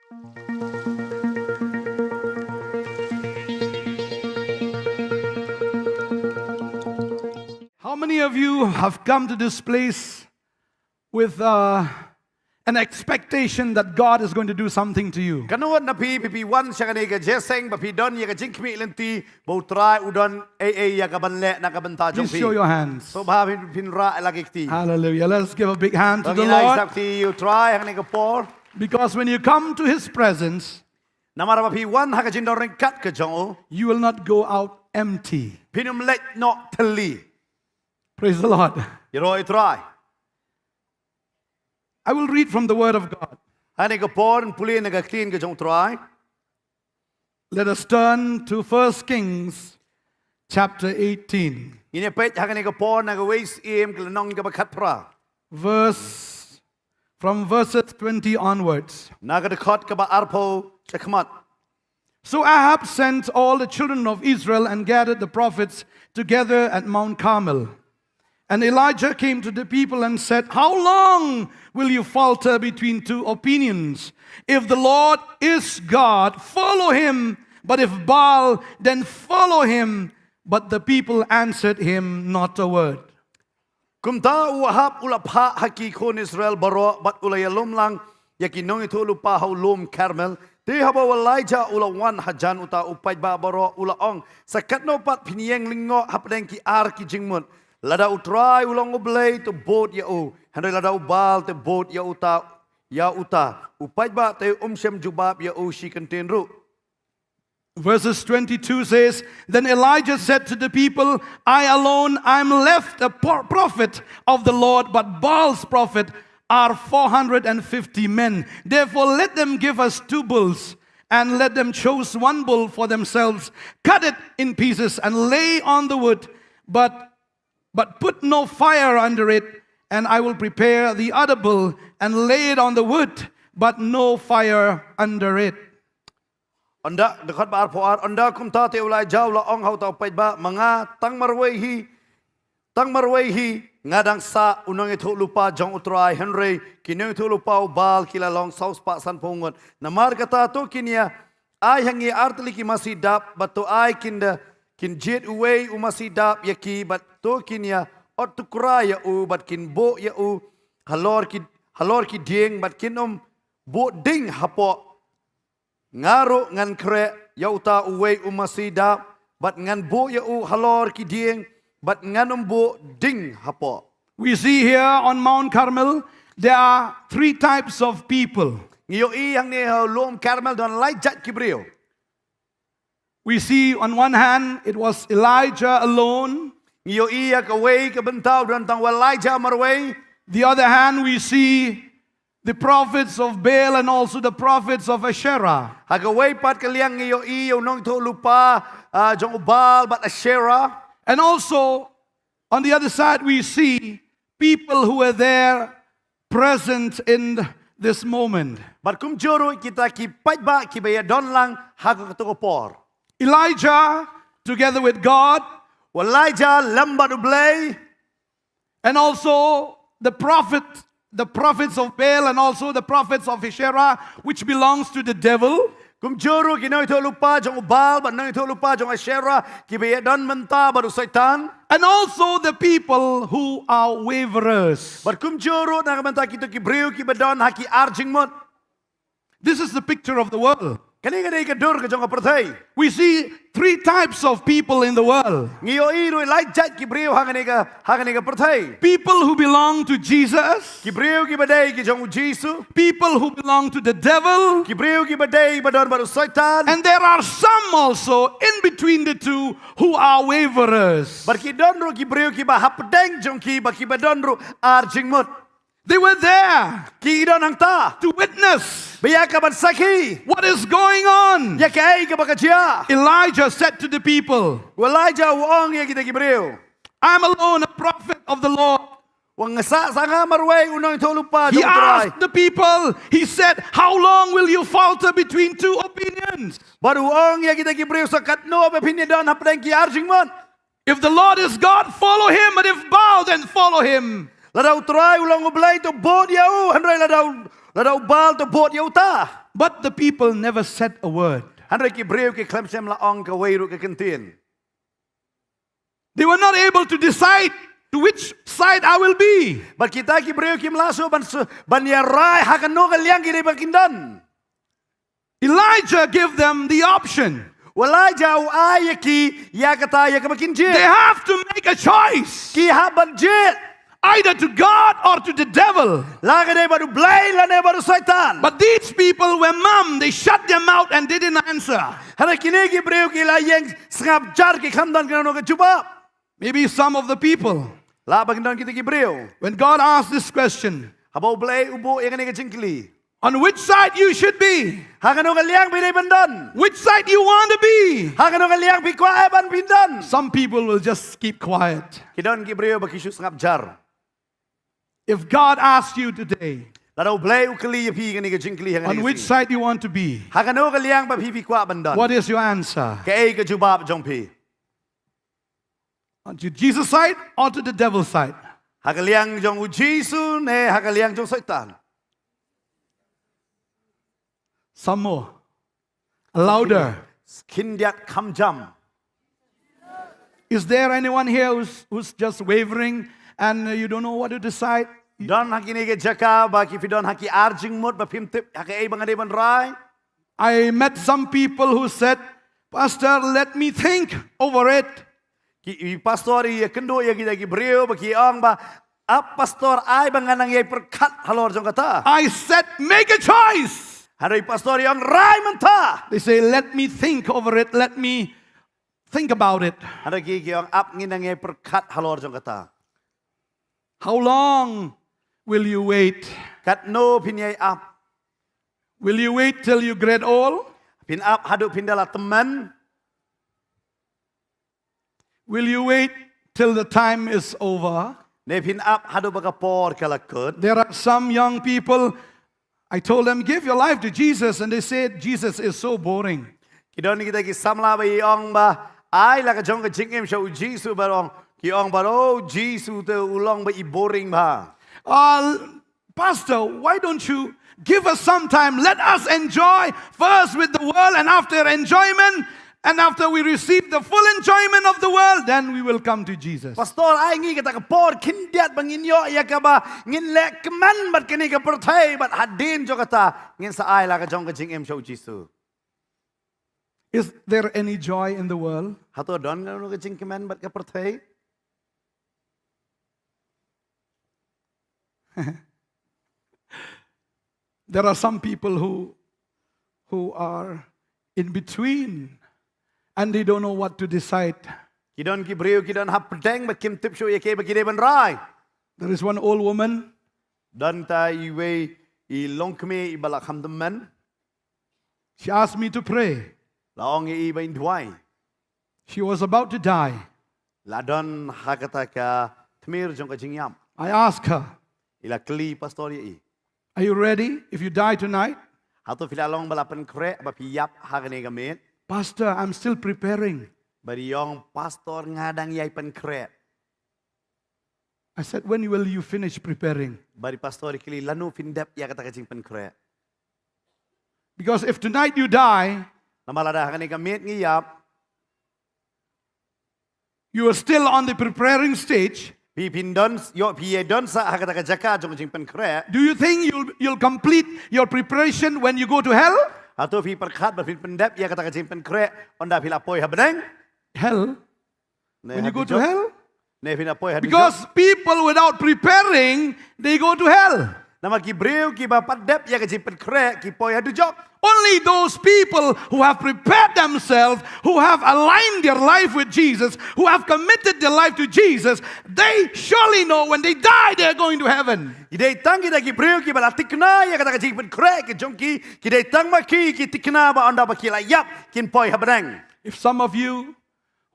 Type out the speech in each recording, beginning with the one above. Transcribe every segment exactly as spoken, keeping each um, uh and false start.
How many of you have come to this place with uh, an expectation that God is going to do something to you? Katno na phi, phi, phi wan sha kane ka jingïaseng, ba phi don ïa ka jingkhmih lynti, ba U Trai u don ei ei ïa kaban leh na ka bynta jong phi. Please show your hands. So ba phin, phin rah la ki kti. Hallelujah. Let's give a big hand to the Lord. Ngi ai sa kti ïa U Trai ha kane ka por. Because when you come to his presence, namar ba phi wan ha ka jingdon ryngkat ka jong u, you will not go out empty. Phin ym leit noh thylli. Praise the Lord. Ïaroh ïa U Trai. I will read from the word of God. Ha kane ka por ngan pule na ka ktien ka jong U Trai. Let us turn to First Kings chapter eighteen. Ngin ïa peit ha kane ka por na kawei Syiem ka lynnong kaba khatphra. Verse, from verses twenty onwards. Na ka dkhot kaba arphew shakhmat. So Ahab sent all the children of Israel and gathered the prophets together at Mount Carmel. And Elijah came to the people and said, "How long will you falter between two opinions? If the Lord is God, follow him, but if Baal, then follow him." But the people answered him not a word. Kumta u Ahab u la phah ha ki khun Israel baroh bad u la ïalum lang ïa ki nongïathuhlypa ha u lum Karmel. Te haba u Elijah u la wan hajan uta u paidbah baroh u la ong, "Sa katno pat phin ïeng lyngngoh hapdeng ki ar ki jingmut? Lada U Trai u long U Blei to bud ïa u, hynrei lada u Baal to bud ïa uta, ïa uta." U paidbah te um shym jubab ïa u shi kyntien ruh. Verses twenty-two says, "Then Elijah said to the people, 'I alone, I am left a pro-, prophet of the Lord, but Baal's prophet are four hundred and fifty men. Therefore, let them give us two bulls, and let them choose one bull for themselves, cut it in pieces, and lay on the wood, but, but put no fire under it, and I will prepare the other bull, and lay it on the wood, but no fire under it.'" Ynda, dkhot ba arphew ar, ynda kumta te u Elijah u la ong ha uta u paidbah, "Ma nga tang marwei hi, tang marwei hi, nga dang sah u nongïathuhlypa jong U Trai, hynrei ki nongïathuhlypa u Baal ki la long saw spah sanphew ngut. Namar kata to kin ïa ai ha ngi artylli ki masi dap, bad to ai kin da, kin jied uwei u masi dap ïa ki, bad to kin ïa ot tukra ïa u, bad kin buh ïa u halor ki, halor ki dieng, bad kin ym buh ding hapoh. Nga ruh ngan khreh ïa uta uwei u masi dap, bad ngan buh ïa u halor ki dieng, bad ngan ym buh ding hapoh." We see here on Mount Carmel, there are three types of people. Ngi ïohi hangne ha u lum Karmel don lai jait ki briew. We see on one hand, it was Elijah alone. Ngi ïohi ha kawei ka bynta u don tang u Elijah marwei. The other hand, we see the prophets of Baal and also the prophets of Asherah. Ha kawei pat ka liang ngi ïohi ïa u nongïathuhlypa, ah, jong u Baal bad Asherah. And also, on the other side, we see people who were there present in this moment. Bad kumjuh ruh kita ki paidbah kiba ïadon lang ha kato ka por. Elijah, together with God, u Elijah lem bad U Blei. And also the prophet, the prophets of Baal and also the prophets of Asherah, which belongs to the devil. Kumjuh ruh ki nongïathuhlypa jong u Baal bad nongïathuhlypa jong u Asherah kiba ïadon bynta bad u Soitan. And also the people who are waverers. Bad kumjuh ruh na ka bynta kito ki briew kiba don ha ki ar jingmut. This is the picture of the world. Kane ka dei ka dur ka jong ka pyrthei. We see three types of people in the world. Ngi ïohi ruh lai jait ki briew ha kane ka, ha kane ka pyrthei. People who belong to Jesus. Ki briew kiba dei ki jong u Jisu. People who belong to the devil. Ki briew kiba dei ba don bad u Soitan. And there are some also in between the two who are waverers. Bad ki don ruh ki briew kiba hapdeng jong ki, bad kiba don ruh ar jingmut. They were there, ki don hangta, to witness, ba ïa kaban sakhi, what is going on, ïa kaei kaba ka jia. Elijah said to the people, u Elijah u ong ïa kita ki briew, "I'm alone, a prophet of the Lord." U ong, "Nga sah sa nga marwei u nongïathuhlypa jong U Trai." He asked the people, he said, "How long will you falter between two opinions?" Bad u ong ïa kita ki briew, "Sa katno ba phin ïadon hapdeng ki ar jingmut?" If the Lord is God, follow him, but if Baal, then follow him. Lada U Trai u long U Blei, to bud ïa u, hynrei lada u, lada u Baal, to bud ïa uta. But the people never said a word. Hynrei ki briew ki khlem shym la ong kawei ruh ka kyntien. They were not able to decide to which side I will be. Bad kita ki briew kim lah shuh ban shuh, ban ïa rai ha kano ka liang ki dei ba kin don. Elijah gave them the option. U Elijah u ai ïa ki ïa kata ïa kaba kin jied. They have to make a choice. Ki hap ban jied. Either to God or to the devil. La ka dei bad u Blei lane bad u Soitan. But these people were mum. They shut their mouth and they didn't answer. Hynrei kine ki briew ki la ïeng sngap jar, ki khlem don kano ka jubab. Maybe some of the people. Lah ba kin don kita ki briew. When God asked this question, haba u Blei u buh ïa kane ka jingkylli, on which side you should be, ha kano ka liang phi dei ban don? Which side you want to be? Ha kano ka liang phi kwah eh ban phin don? Some people will just keep quiet. Ki don ki briew ba ki shu sngap jar. If God asked you today, lada u Blei u kylli ïa phi kane ka jingkylli ha kane ka sngi, on which side you want to be, ha kano ka liang ba phi phi kwah ban don, what is your answer? Kaei ka jubab jong phi? Onto Jesus side or to the devil side? Ha ka liang jong u Jisu ne ha ka liang jong Soitan? Some more. Louder. Khyndiat kham jam. Is there anyone here who's, who's just wavering and uh, you don't know what to decide? Don ha kine ki jaka ba ki phi don ha ki ar jingmut ba phim tip ha kaei ba nga dei ban rai? I met some people who said, Pastor, let me think over it. Ki, i pastor i ïakynduh ïa kita ki briew ba ki ong ba, ap pastor, ai ba ngan nang ïai pyrkhat halor jong kata. I said, make a choice. Hynrei pastor i ong, rai mynta. They say, let me think over it. Let me think about it. Hynrei ki ki ong, ap ngin nang ïai pyrkhat halor jong kata. How long will you wait? Katno phin ïai ap? Will you wait till you get old? Phin ap haduh phin da la tymmen? Will you wait till the time is over? Ne phin ap haduh ba ka por ka la kut? There are some young people, I told them, give your life to Jesus, and they said, Jesus is so boring. Ki don kita ki samla ba i ong ba, ai la ka jong ka jingim sha u Jisu, ba ong, ki ong ba, oh, Jisu te u long ba i boring ba. Uh, Pastor, why don't you give us some time? Let us enjoy first with the world, and after enjoyment, and after we receive the full enjoyment of the world, then we will come to Jesus. Pastor, ai ngi kata ka por khyndiat ba ngin ïoh ïa kaba ngin leh kmen bad kane ka pyrthei, bad hadien jong kata ngin sa ai la ka jong ka jingim sha u Jisu. Is there any joy in the world? Hato don kano ka jingkmen bad ka pyrthei? There are some people who, who are in between and they don't know what to decide. Ki don ki briew ki don hapdeng ba kim tip shuh ïa kaei ba ki dei ban rai. There is one old woman. Don ta iwei i longkmie iba la kham tymmen. She asked me to pray. La ong ïa i ba in duwai. She was about to die. La don ha kata ka tmier jong ka jingïap. I asked her, I la kylli pastor ïa i. Are you ready if you die tonight? Hato phi la long ba la pynkhreh ba phi ïap ha kane ka miet? Pastor, I'm still preparing. Bad i ong, pastor, nga dang ïai pynkhreh. I said, when will you finish preparing? Bad i pastor i kylli, lano phin dep ïa kata ka jingpynkhreh? Because if tonight you die, namar lada ha kane ka miet ngi ïap, you are still on the preparing stage. Phi phin don, ïoh phi ïa don sa ha kata ka jaka jong ka jingpynkhreh. Do you think you'll, you'll complete your preparation when you go to hell? Hato phi pyrkhat ba phin pyndep ïa kata ka jingpynkhreh ynda phi la poi ha bneng? Hell? When you go to hell? Ne phin ïa poi ha dujok? Because people without preparing, they go to hell. Namar ki briew kiba pyndep ïa ka jingpynkhreh ki poi ha dujok. Only those people who have prepared themselves, who have aligned their life with Jesus, who have committed their life to Jesus, they surely know when they die they are going to heaven. Ki dei tang kita ki briew kiba la thikna ïa kata ka jingpynkhreh ka jong ki, ki dei tang ma ki ki thikna ba ynda ba ki la ïap kin poi ha bneng. If some of you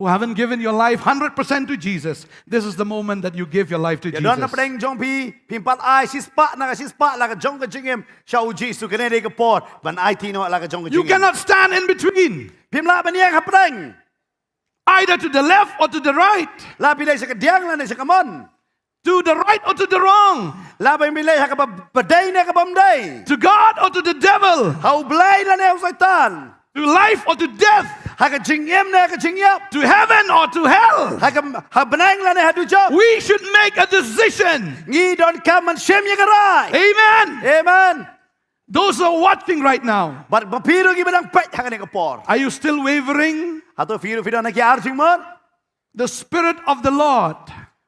who haven't given your life hundred percent to Jesus, this is the moment that you give your life to Jesus. Ïa don hapdeng jong phi, phim pat ai shispah na ka shispah la ka jong ka jingim sha u Jisu, kane dei ka por ban aiti noh la ka jong ka jingim. You cannot stand in between. Phim lah ban ïeng hapdeng. Either to the left or to the right. La phi dei sha ka diang lane sha ka mon. To the right or to the wrong? Lah ba ngin leh ha kaba dei ne kaba ym dei? To God or to the devil? Ha U Blei lane ha u Soitan? To life or to death? Ha ka jingim ne ha ka jingïap? To heaven or to hell? Ha ka, ha bneng lane ha dujok? We should make a decision. Ngi donkam ban shim ïa ka rai. Amen. Amen. Those who are watching right now, bad ma phi ruh kiba dang peit ha kane ka por, are you still wavering? Hato phi ruh phi don ha ki ar jingmut? The Spirit of the Lord,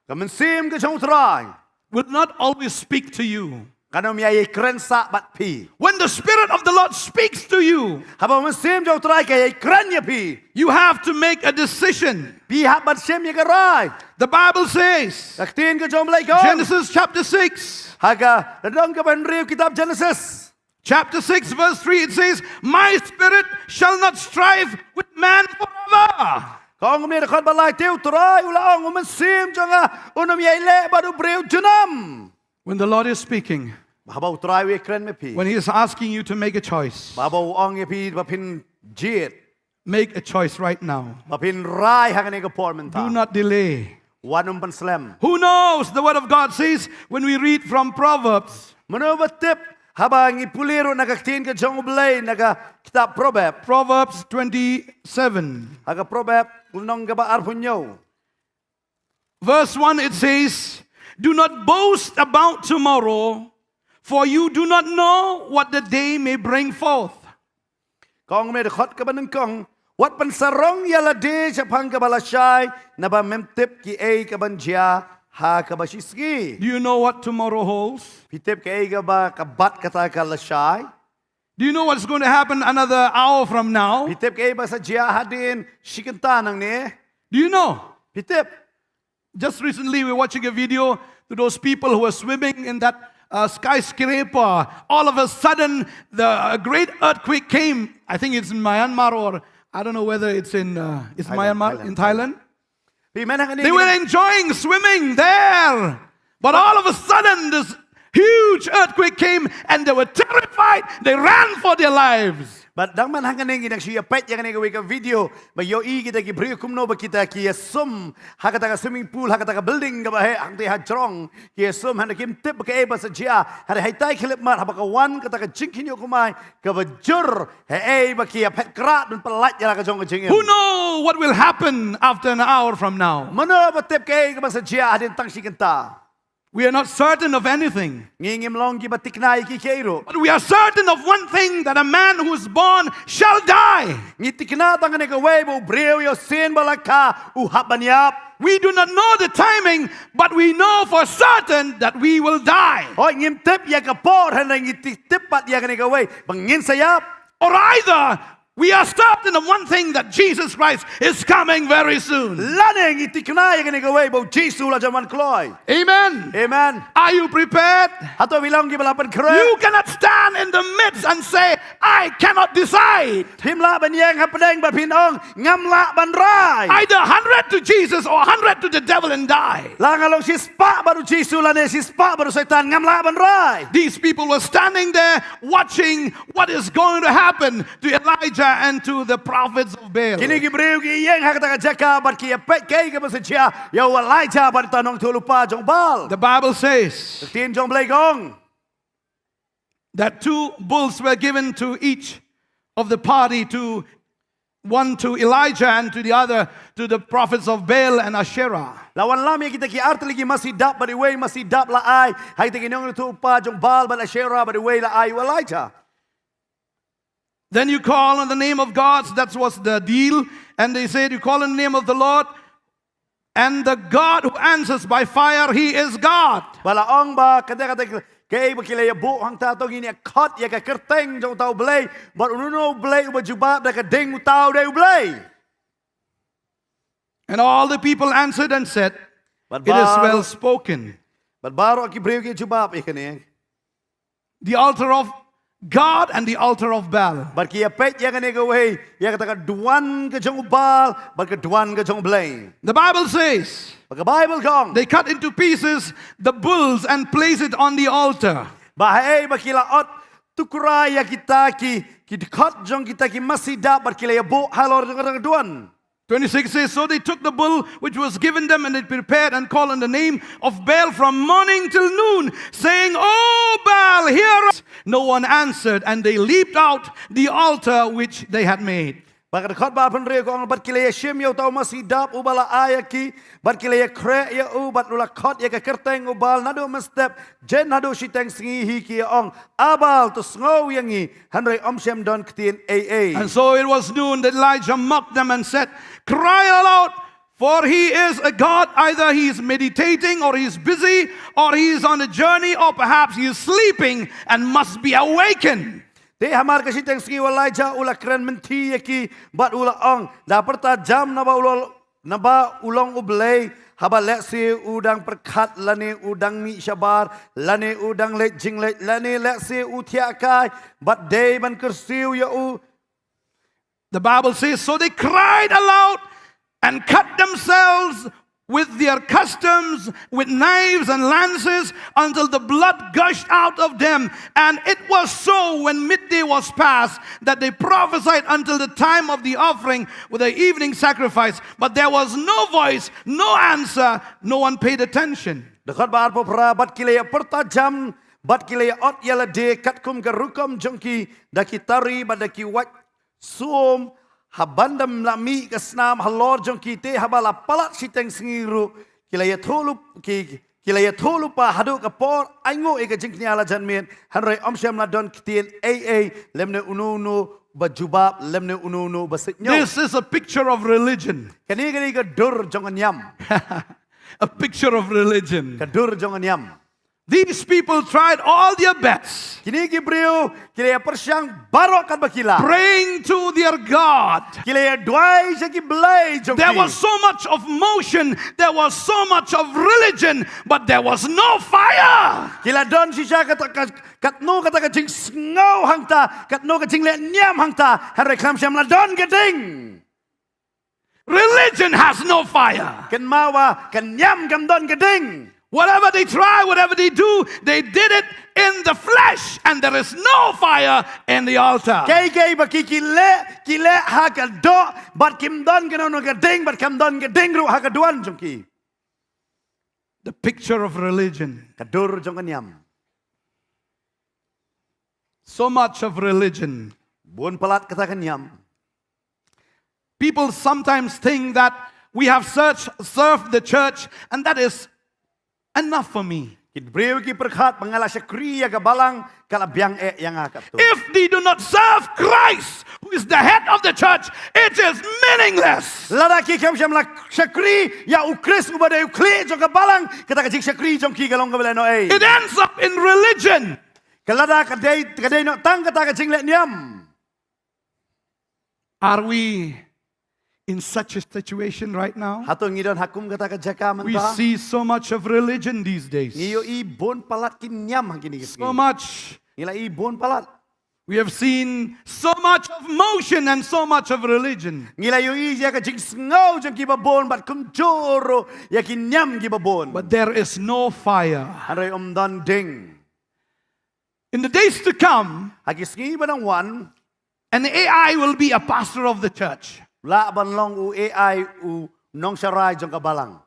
ka mynsiem ka jong U Trai, will not always speak to you. Kan ym ïai kren sah bad phi. When the Spirit of the Lord speaks to you, haba u mynsiem jong U Trai ka ïai kren ïa phi, you have to make a decision. Phi hap ban shim ïa ka rai. The Bible says, ka ktien ka jong U Blei ka ong, Genesis chapter six, ha ka lynnong kaba hynriew kitab Genesis, chapter six, verse three, it says, "My spirit shall not strive with man forever." Ka ong mynne ha dkhot ba lai te, U Trai u la ong, u mynsiem jong nga un ym ïai leh bad u briew junom. When the Lord is speaking, haba U Trai u ïai kren ma phi, when He is asking you to make a choice, haba u ong ïa phi ba phin jied, make a choice right now. Ba phin rai ha kane ka por mynta. Do not delay. Wat nym pynslem. Who knows? The word of God says, when we read from Proverbs, mano ba tip, haba ngi pule ruh na ka ktien ka jong U Blei na ka kitab Proverb, Proverbs twenty-seven, ha ka Proverb lynnong kaba arphew hynñiew, verse one, it says, "Do not boast about tomorrow, for you do not know what the day may bring forth." Ka ong mynne ha dkhot kaba nyngkong, wat pynsarong ïa lade shaphang kaba lashai, naba mem tip kiei kaban jia ha kaba shisngi. Do you know what tomorrow holds? Phi tip kaei kaba ka bat kata ka lashai? Do you know what's going to happen another hour from now? Phi tip kaei ba sa jia hadien shi kynta nangne? Do you know? Phi tip? Just recently, we were watching a video to those people who were swimming in that uh, skyscraper. All of a sudden, the a great earthquake came. I think it's in Myanmar, or I don't know whether it's in uh, it's Thailand, Myanmar, Thailand, in Thailand. Phi men ha kane, they were enjoying swimming there. But all of a sudden, this huge earthquake came and they were terrified. They ran for their lives. Bad dang man hangne ngi dang shu ïa peit ïa kane kawei ka video ba ïohi kita ki briew kumno ba kita ki ïa sum ha kata ka swimming pool, ha kata ka building kaba heh hangtei ha jrong, ki ïa sum, hynrei kim tip ba kaei ba sa jia. Hynrei haitai khyllipmat haba ka wan kata ka jingkhynñiuh kumai kaba jur, haei ba ki ïa phet krad ban pyllait ïa la ka jong ka jingim. Who know what will happen after an hour from now? Mano ba tip kaei kaba sa jia hadien tang shi kynta? We are not certain of anything. Ngi ngim long kiba tikna ïa kiei kiei ruh. But we are certain of one thing, that a man who is born shall die. Ngi tikna tang kane kawei ba u briew ïohsien ba la kha u hap ban ïap. We do not know the timing, but we know for certain that we will die. Hooid, ngim tip ïa ka por, hynrei ngi ti-, tip pat ïa kane kawei ba ngin sa ïap. Or either we are certain of one thing, that Jesus Christ is coming very soon. Lane ngi tikna ïa kane kawei ba u Jisu u la jan wan kloi. Amen. Amen. Are you prepared? Hato phi long kiba la pynkhreh? You cannot stand in the midst and say, "I cannot decide." Phim lah ban ïeng hapdeng bad phin ong, "Ngam lah ban rai." Either hundred to Jesus or hundred to the devil and die. La nga long shispah bad u Jisu lane shispah bad u Soitan, ngam lah ban rai. These people were standing there watching what is going to happen to Elijah and to the prophets of Baal. Kine ki briew ki ïeng ha kata ka jaka bad ki ïa peit kaei kaba sa jia ïa u Elijah bad uta u nongïathuhlypa jong Baal. The Bible says, ka ktien jong U Blei ka ong, that two bulls were given to each of the party, to one to Elijah and to the other to the prophets of Baal and Asherah. La wanlam ïa kita ki artylli ki masi dap, bad iwei masi dap la ai ha kita ki nongïathuhlypa jong Baal bad Asherah, bad iwei la ai u Elijah. Then you call on the name of God. That was the deal. And they said, "You call on the name of the Lord, and the God who answers by fire, he is God." Ba la ong ba kata kata kaei ba ki la ïa buh hangta, to ngin ïa khot ïa ka kyrteng jong uta u Blei, bad uno uno u Blei uba jubab da ka ding, uta u dei u Blei. And all the people answered and said, "It is well spoken." Bad baroh ki briew ki jubab ïa kane. The altar of God and the altar of Baal. Bad ki ïa peit ïa kane kawei, ïa kata ka duwan ka jong u Baal bad ka duwan ka jong u Blei. The Bible says, bad ka Baibl ka ong, they cut into pieces the bulls and place it on the altar. Ba haei ba ki la ot tukra ïa kita ki, ki dkhot jong kita ki masi dap bad ki la ïa buh halor jong kata ka duwan. Twenty-six says, "So they took the bull which was given them, and they prepared and called on the name of Baal from morning till noon, saying, 'O Baal, hear us.' No one answered, and they leaped out the altar which they had made." Bad ka dkhot ba arphew hynriew ka ong, bad ki la ïashim ïa uta u masi dap uba la ai ïa ki, bad ki la ïakhreh ïa u, bad u la khot ïa ka kyrteng u Baal naduh mynstep jan haduh shiteng sngi hi, ki ïa ong, "A Baal, to sngew ïa ngi." Hynrei ym shym don ktien ei ei. And so it was noon that Elijah mocked them and said, "Cry aloud, for he is a god. Either he is meditating, or he is busy, or he is on a journey, or perhaps he is sleeping and must be awakened." Te hamar ka shiteng sngi u Elijah u la kren mynthi ïa ki, bad u la ong, "Da pyrta jam, naba u long, naba u long u blei, haba lehse u dang pyrkhat, lane u dang mih shabar, lane u dang leit jingleit, lane lehse u thiah kai, bad dei ban kyrsiew ïa u." The Bible says, "So they cried aloud and cut themselves with their customs, with knives and lances, until the blood gushed out of them. And it was so, when midday was past, that they prophesied until the time of the offering with the evening sacrifice. But there was no voice, no answer, no one paid attention." Dkhot ba arphew phra, bad ki la ïa pyrta jam, bad ki la ïa ot ïa lade katkum ka rukom jong ki, da ki tari, bad da ki wait sum, ha ban dam la mih ka snam halor jong ki. Te haba la palat shiteng sngi ruh, ki la ïathuh lyp-, ki, ki la ïathuh lypa haduh ka por ainguh ïa ka jingkñia la janmiet, hynrei ym shym la don ktien ei ei, lymne uno uno ba jubab, lymne uno uno ba sngewthuh. This is a picture of religion. Kane, kane ka dur jong ka niam. A picture of religion. Ka dur jong ka niam. These people tried all their best. Kine ki briew ki la ïa pyrshang baroh katba ki lah. Praying to their God. Ki la ïa duwai sha ki blei jong ki. There was so much of motion, there was so much of religion, but there was no fire. Ki la don shisha kata ka, katno kata ka jingsngew hangta, katno ka jingleh niam hangta, hynrei khlem shym la don ka ding. Religion has no fire. Kynmaw ba ka niam kam don ka ding. Whatever they try, whatever they do, they did it in the flesh, and there is no fire in the altar. Kaei kaei ba ki, ki leh, ki leh ha ka doh, bad kim don kano kano ka ding, bad kam don ka ding ruh ha ka duwan jong ki. The picture of religion. Ka dur jong ka niam. So much of religion. Bun palat kata ka niam. People sometimes think that we have searched, served the church, and that is enough for me. Ki briew ki pyrkhat ba nga la shakri ïa ka balang, ka la biang eh ïa nga katto. If they do not serve Christ, who is the head of the church, it is meaningless. Lada ki khlem shym la shakri ïa u Khrist uba dei u khlieh jong ka balang, kata ka jingshakri jong ki ka long kaba lehnohei. It ends up in religion. Ka lada ka dei, ka dei noh tang kata ka jingleh niam. Are we in such a situation right now? Hato ngi don ha kum kata ka jaka mynta? We see so much of religion these days. Ngi ïohi bun palat ki niam ha kine ki sngi. So much. Ngi la i bun palat. We have seen so much of motion and so much of religion. Ngi la ïohi ïa ka jingsngew jong ki babun bad kumjuh ruh ïa ki niam ki babun. But there is no fire. Hynrei ym don ding. In the days to come, ha ki sngi ba dang wan, an A I will be a pastor of the church. Lah ban long u A I u nongsharai jong ka balang.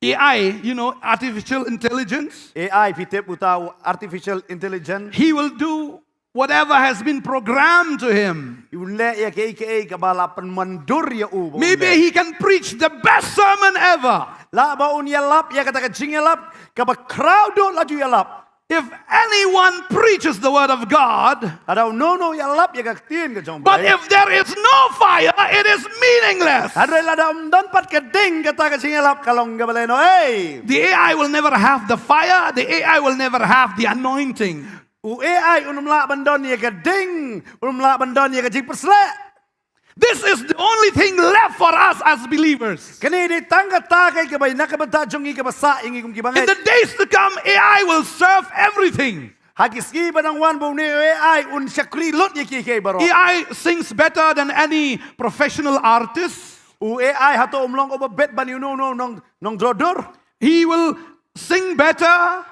A I, you know, artificial intelligence. A I, phi tip uta u artificial intelligence. He will do whatever has been programmed to him. Un leh ïa kaei kaei kaba la pynmyndur ïa u. Maybe he can preach the best sermon ever. Lah ba un ïalap ïa kata ka jingïalap kaba khraw duh la ju ïalap. If anyone preaches the word of God, lada uno uno u ïalap ïa ka ktien ka jong u Blei. But if there is no fire, it is meaningless. Hynrei lada ym don pat ka ding, kata ka jingïalap ka long kaba lehnohei. The A I will never have the fire, the A I will never have the anointing. U A I un ym lah ban don ïa ka ding, un ym lah ban don ïa ka jingpyrsleh. This is the only thing left for us as believers. Kane dei tang kata ka, kaba na ka bynta jong ngi kaba sah ïa ngi kum ki bangeit. In the days to come, A I will serve everything. Ha ki sngi ba dang wan, ba une u A I un shakri lut ïa kiei kiei baroh. A I sings better than any professional artist. U A I hato um long uba bet ban ïa uno uno u nong, nongdro dur. He will sing better.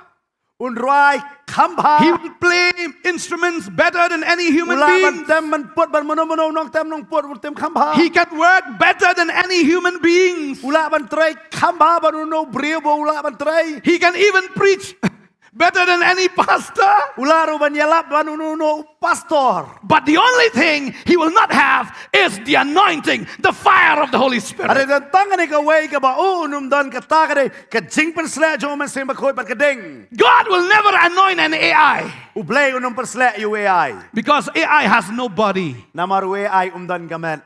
Un rwai kham bha. He will play instruments better than any U human lah ban being. tem ban put ban mano mano nongtem nongput u tem kham bha. He can work better than any human beings. U lah ban trei kham bha ban uno briew ba u lah ban trei. He can even preach better than any pastor. U lah ruh ban ïalap ban uno uno pastor. But the only thing he will not have is the anointing, the fire of the Holy Spirit. Hynrei don tang kane kawei kaba u un ym don, kata ka dei ka jingpynsleh jong u Mynsiem Bakhuid bad ka ding. God will never anoint an A I U Blei un ym pynsleh ïa u A I. because A I has no body. Namar u A I um don ka met.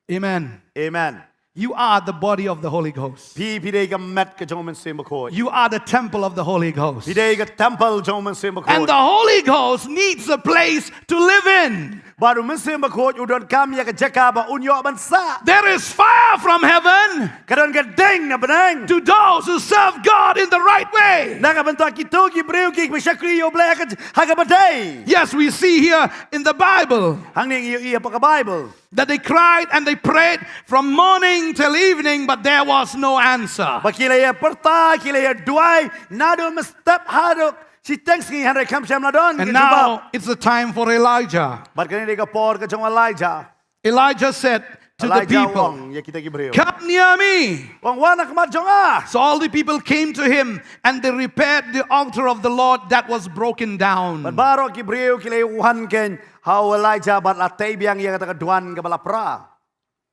Amen. Amen. You are the body of the Holy Ghost. Phi, phi dei ka met ka jong u Mynsiem Bakhuid. You are the temple of the Holy Ghost. Phi dei ka temple jong u Mynsiem Bakhuid. And the Holy Ghost needs a place to live in. Bad u Mynsiem Bakhuid u donkam ïa ka jaka ba un ïoh ban sah. There is fire from heaven Ka don ka ding na bneng to those who serve God in the right way. na ka bynta kito ki briew kiba shakri ïa u Blei ha ka, ha kaba dei. Yes, we see here in the Bible Hangne ngi ïohi ha ka Bible. that they cried and they prayed from morning till evening, but there was no answer. Ba ki la ïa pyrta, ki la ïa duwai naduh mynstep haduh shiteng sngi, hynrei kam shym la don ka And jubab. Now it's the time for Elijah. Bad kane dei ka por ka jong u Elijah. Elijah said to the Elijah u people, ong ïa kita ki briew, "Come near me." U ong, wan ha khmat jong nga. So all the people came to him and they repaired the altar of the Lord that was broken down. Bad baroh ki briew ki la ïa wan keiñ ha u Elijah bad la tei biang ïa kata ka duwan kaba la pra.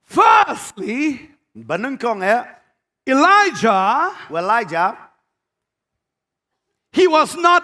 Firstly, Ba nyngkong eh, Elijah, u Elijah he was not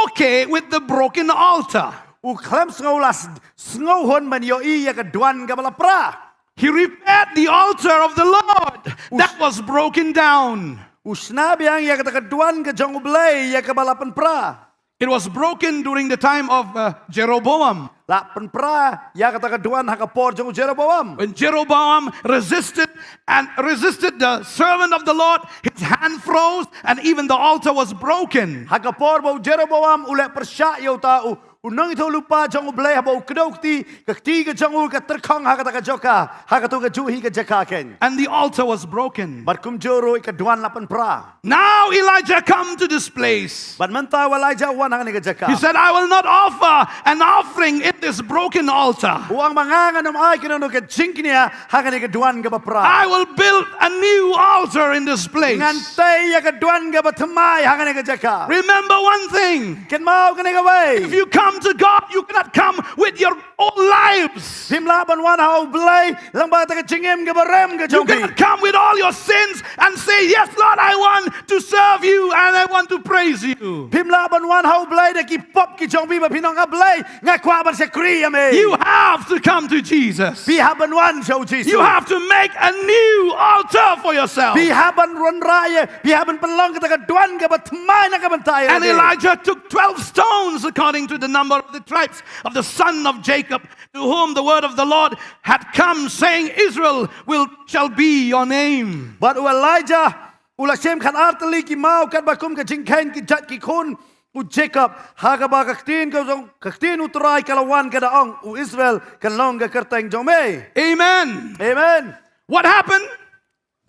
okay with the broken altar. u khlem sngew, la s-, sngewhun ban ïohi ïa ka duwan kaba la pra. He repaired the altar of the Lord that was broken down. U shna biang ïa kata ka duwan ka jong u Blei ïa kaba la pynpra. It was broken during the time of uh, Jeroboam. La pynpra ïa kata ka duwan ha ka por jong u Jeroboam. When Jeroboam resisted and resisted the servant of the Lord, his hand froze and even the altar was broken. Ha ka por ba u Jeroboam u leh pyrshah ïa uta u, u nongïathuhlypa jong u Blei, haba u kdew kti, ka kti ka jong u ka tyrkhong ha kata ka jaka, ha kato ka juh hi ka jaka keiñ. And the altar was broken. Bad kumjuh ruh ka duwan la pynpra. Now Elijah come to this place. Bad mynta u Elijah u wan ha kane ka jaka. He said, "I will not offer an offering in this broken altar. U ong ba nga ngan ym ai kano kano ka jingkñia ha kane ka duwan kaba pra. I will build a new altar in this place." Ngan tei ïa ka duwan kaba thymmai ha kane ka jaka. Remember one thing. Kynmaw kane kawei. If you come to God, you cannot come with your old lives. Phim lah ban wan ha u Blei lyngba kata ka jingim kaba rem ka You jong phi. cannot come with all your sins and say, "Yes, Lord, I want to serve you and I want to praise you." Phim lah ban wan ha u Blei da ki pop ki jong phi bad phin ong, "A Blei, nga kwah ban shakri ïa me." You have to come to Jesus. Phi hap ban wan sha u Jisu. You have to make a new altar for yourself. Phi hap ban wanrah ïa, phi hap ban pynlong kata ka duwan kaba thymmai na ka bynta ïa. And Elijah took twelve stones according to the number of the tribes of the son of Jacob, to whom the word of the Lord had come, saying, "Israel will shall be your name." Bad u Elijah u la shim khatar tylli ki maw katba kum ka jingkheiñ ki jait ki khun u Jacob, ha kaba ka ktien ka jong, ka ktien u Trai ka la wan ka da ong, "U Israel kan long ka kyrteng jong me." Amen. Amen. What happened?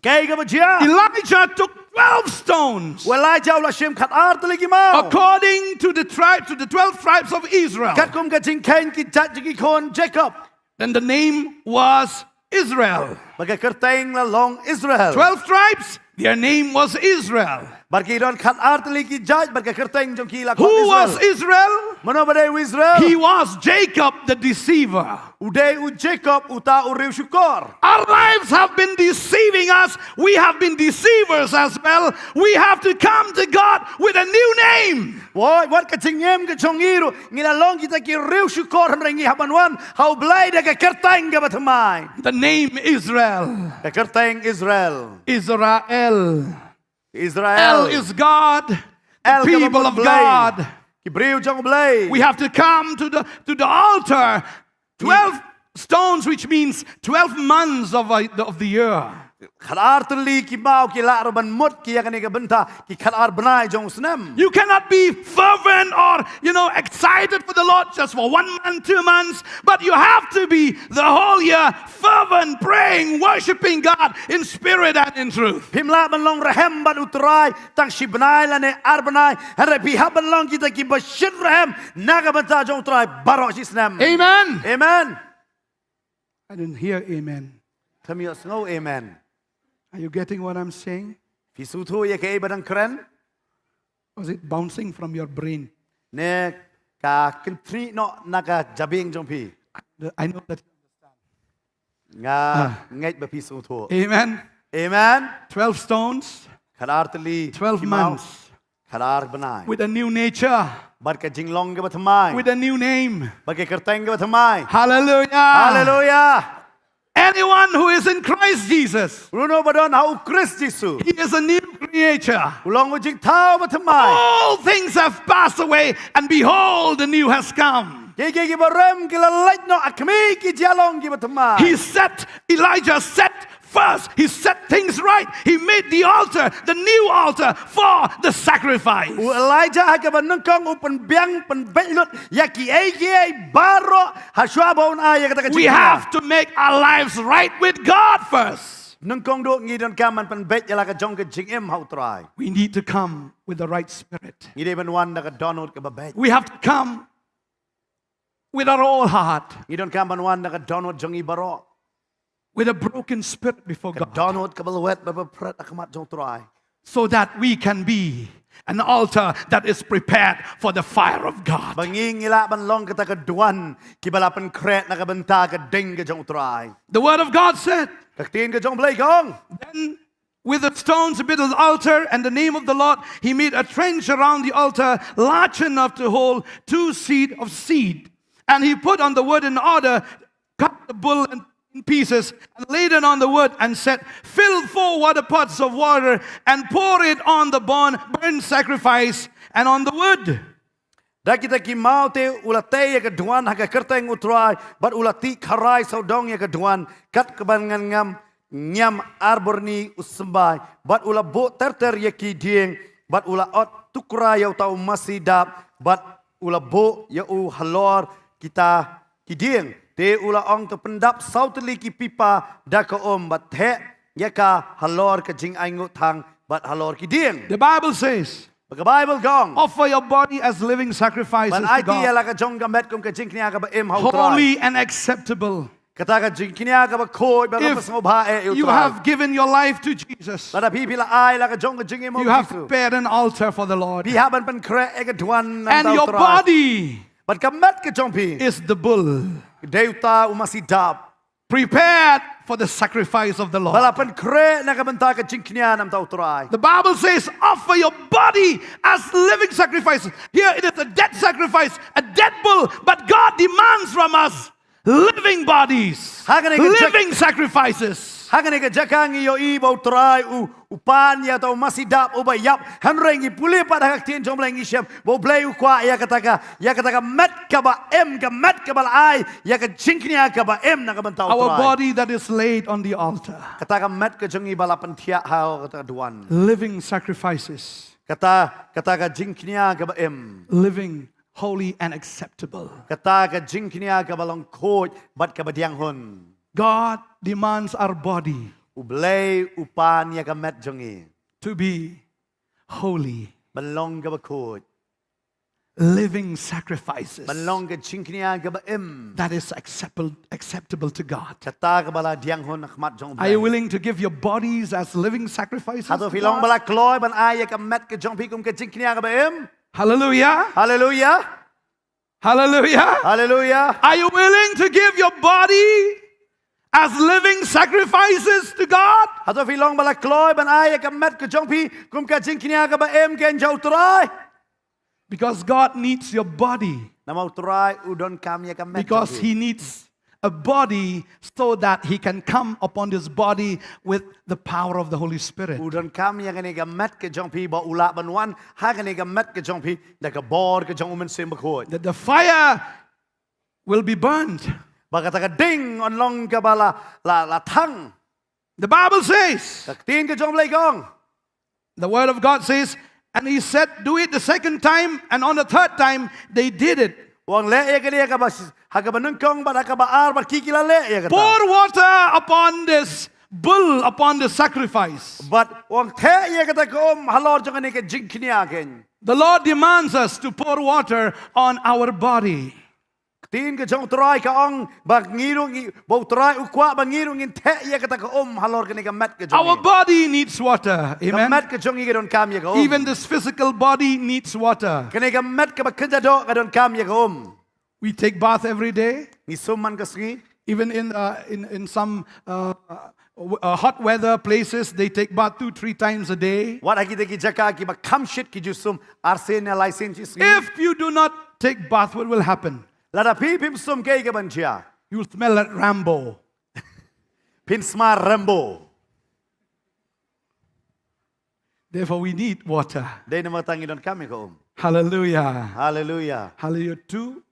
Kaei kaba jia? Elijah took twelve stones U Elijah u la shim khatar tylli ki maw. According to the tribe, to the twelve tribes of Israel. Katkum ka jingkheiñ ki jait ki khun Jacob. Then the name was Israel. Bad ka kyrteng la long Israel. Twelve tribes, their name was Israel. Bad ki don khatar tylli ki jait, bad ka kyrteng jong ki la long Israel. Who was Israel? Mano ba dei u Israel? He was Jacob the deceiver. U dei u Jacob uta u riewshukor. Our lives have been deceiving us. We have been deceivers as well. We have to come to God with a new name. Wat, wat ka jingim ka jong ngi ruh ngi la long kita ki riewshukor, hynrei ngi hap ban wan ha u Blei da ka kyrteng kaba thymmai. The name Israel. Ka kyrteng Israel. Israel. Israel. El is God. The El ka people mut of Blei. God. Ki briew jong u Blei. We have to come to the to the altar. Twelve stones, which means twelve months of, a, of the year. Khatar tylli ki maw ki lah ruh ban mut ki ïa kane ka bynta ki khatar bnai jong u snem. You cannot be fervent or, you know, excited for the Lord just for one month, two months, but you have to be the whole year fervent, praying, worshiping God in spirit and in truth. Phim lah ban long rhem bad u Trai tang shi bnai lane ar bnai, hynrei phi hap ban long kita kiba shit rhem na ka bynta jong u Trai baroh shi snem. Amen. Amen. I didn't hear amen. Phim ïohsngew amen. Are you getting what I'm saying? Phi sngewthuh ïa kaei ba dang kren? Or is it bouncing from your brain? Ne ka kynthih noh na ka jabieng jong phi. I know that. Nga ngeit ba phi sngewthuh. Amen. Amen. Twelve stones. Khatar tylli. Twelve months. Khatar bnai. With a new nature. Bad ka jinglong kaba thymmai. With a new name. Bad ka kyrteng kaba thymmai. Hallelujah. Hallelujah. Anyone who is in Christ Jesus, uno uno ba don ha u Khrist Jisu, he is a new creature. U long u jingthaw ba thymmai. All things have passed away, and behold, the new has come. Kiei kiei kiba rem ki la leit noh, ha khmih ki jia long kiba thymmai. He set, Elijah set first. He set things right. He made the altar, the new altar for the sacrifice. U Elijah ha kaba nyngkong u pynbiang pynbeit lut ïa kiei kiei baroh ha shuwa ba un ai ïa kata ka jingkñia. We have to make our lives right with God first. Nyngkong duh ngi donkam ban pynbeit ïa la ka jong ka jingim ha u Trai. We need to come with the right spirit. Ngi dei ban wan da ka dohnud kaba beit. We have to come with our whole heart. Ngi donkam ban wan da ka dohnud jong ngi baroh. With a broken spirit before God. Ka dohnud kaba lwet bad ba phred ha khmat jong u Trai. So that we can be an altar that is prepared for the fire of God. Ba ngi ngi lah ban long kata ka duwan kiba la pynkhreh na ka bynta ka ding ka jong u Trai. The word of God said, ka ktien ka jong u Blei ka ong. Then with the stones he built an altar, and the name of the Lord, he made a trench around the altar large enough to hold two seed of seed. And he put on the wood in order, cut the bull in, in pieces, and laid it on the wood, and said, "Fill four water pots of water, and pour it on the burn, burnt sacrifice and on the wood." Da kita ki maw te u la tei ïa ka duwan ha ka kyrteng u Trai, bad u la tih kharai sawdong ïa ka duwan, kat kaba ngan ngam ngiam ar byrni u symbai, bad u la buh ter ter ïa ki dieng, bad u la ot tukra ïa uta u masi dap, bad u la buh ïa u halor kita ki dieng. Te u la ong, to pyndap saw tylli ki pipa da ka um, bad theh ïa ka halor ka jingainguh thang bad halor ki dieng. The Bible says, ba ka Baibl ka ong, offer your body as living sacrifices to God. Ban aiti ïa la ka jong ka met kum ka jingkñia kaba im ha u Trai. Holy and acceptable. Kata ka jingkñia kaba khuid bad kaba sngewbha eh ïa u Trai. If you have given your life to Jesus, lada phi phi la ai la ka jong ka jingim ha u Jisu, you have prepared an altar for the Lord. Phi hap ban pynkhreh ïa ka duwan namar u Trai. And your body, bad ka met ka jong phi, is the bull, dei uta u masi dap, prepared for the sacrifice of the Lord. Ba la pynkhreh na ka bynta ka jingkñia namar u Trai. The Bible says, "Offer your body as living sacrifices." Here it is a dead sacrifice, a dead bull, but God demands from us living bodies, ha kane ka jaka, living sacrifices. Ha kane ka jaka ngi ïohi ba u Trai u, u pan ïa uta u masi dap uba ïap, hynrei ngi pule pat ha ka ktien jong u Blei ngi shem ba u Blei u kwah ïa kata ka, ïa kata ka met kaba im, ka met kaba la ai ïa ka jingkñia kaba im na ka bynta u Trai. Our body that is laid on the altar. Kata ka met ka jong ngi ba la pynthiah ha kata ka duwan. Living sacrifices. Kata, kata ka jingkñia kaba im. Living holy and acceptable. Kata ka jingkñia kaba long khuid bad kaba diang hun. God demands our body. U Blei u pan ïa ka met jong ngi, to be holy. Ban long kaba khuid. Living sacrifices. Ban long ka jingkñia kaba im. That is acceptable, acceptable to God. Kata kaba la diang hun ha khmat jong u Blei. Are you willing to give your bodies as living sacrifices to God? Hato phi long ba la kloi ban ai ïa ka met ka jong phi kum ka jingkñia kaba im? Hallelujah. Hallelujah. Hallelujah. Hallelujah. Are you willing to give your body as living sacrifices to God? Hato phi long ba la kloi ban ai ïa ka met ka jong phi kum ka jingkñia kaba im keiñ ha u Trai? Because God needs your body. Namar u Trai u donkam ïa ka met jong phi. Because he needs a body so that he can come upon this body with the power of the Holy Spirit. U donkam ïa kane ka met ka jong phi ba u lah ban wan ha kane ka met ka jong phi da ka bor ka jong u Mynsiem Bakhuid. That the fire will be burned. Ba kata ka ding yn long kaba la, la, la thang. The Bible says, ka ktien ka jong U Blei ka ong, the word of God says, "And he said, 'Do it the second time,' and on the third time they did it." U ong, leh ïa kane ha kaba nyngkong bad ha kaba ar, bad ki ki la leh ïa kata. Pour water upon this bull, upon this sacrifice. Bad u ong, theh ïa kata ka um halor jong kane ka jingkñia kein. The Lord demands us to pour water on our body. Ktien ka jong U Trai ka ong ba ngi ruh ngi, ba U Trai u kwah ba ngi ruh ngin theh ïa kata ka um halor kane ka met ka jong ngi. Our body needs water. Amen. Ka met ka jong ngi ka donkam ïa ka um. Even this physical body needs water. Kane ka met kaba kynja doh ka donkam ïa ka um. We take bath every day. Ngi sum man ka sngi. Even in, uh, in, in some, uh, uh, w-, uh, hot weather places, they take bath two, three times a day. Wat ha kita ki jaka kiba kham shit ki ju sum arsien ne laisien shi sngi. If you do not take bath, what will happen? Lada phi phim sum, kaei kaban jia? You'll smell like Rambo. Phin sma Rambo. Therefore, we need water. Dei namar kata ngi donkam ïa ka um. Hallelujah. Hallelujah. Hallelujah. Two,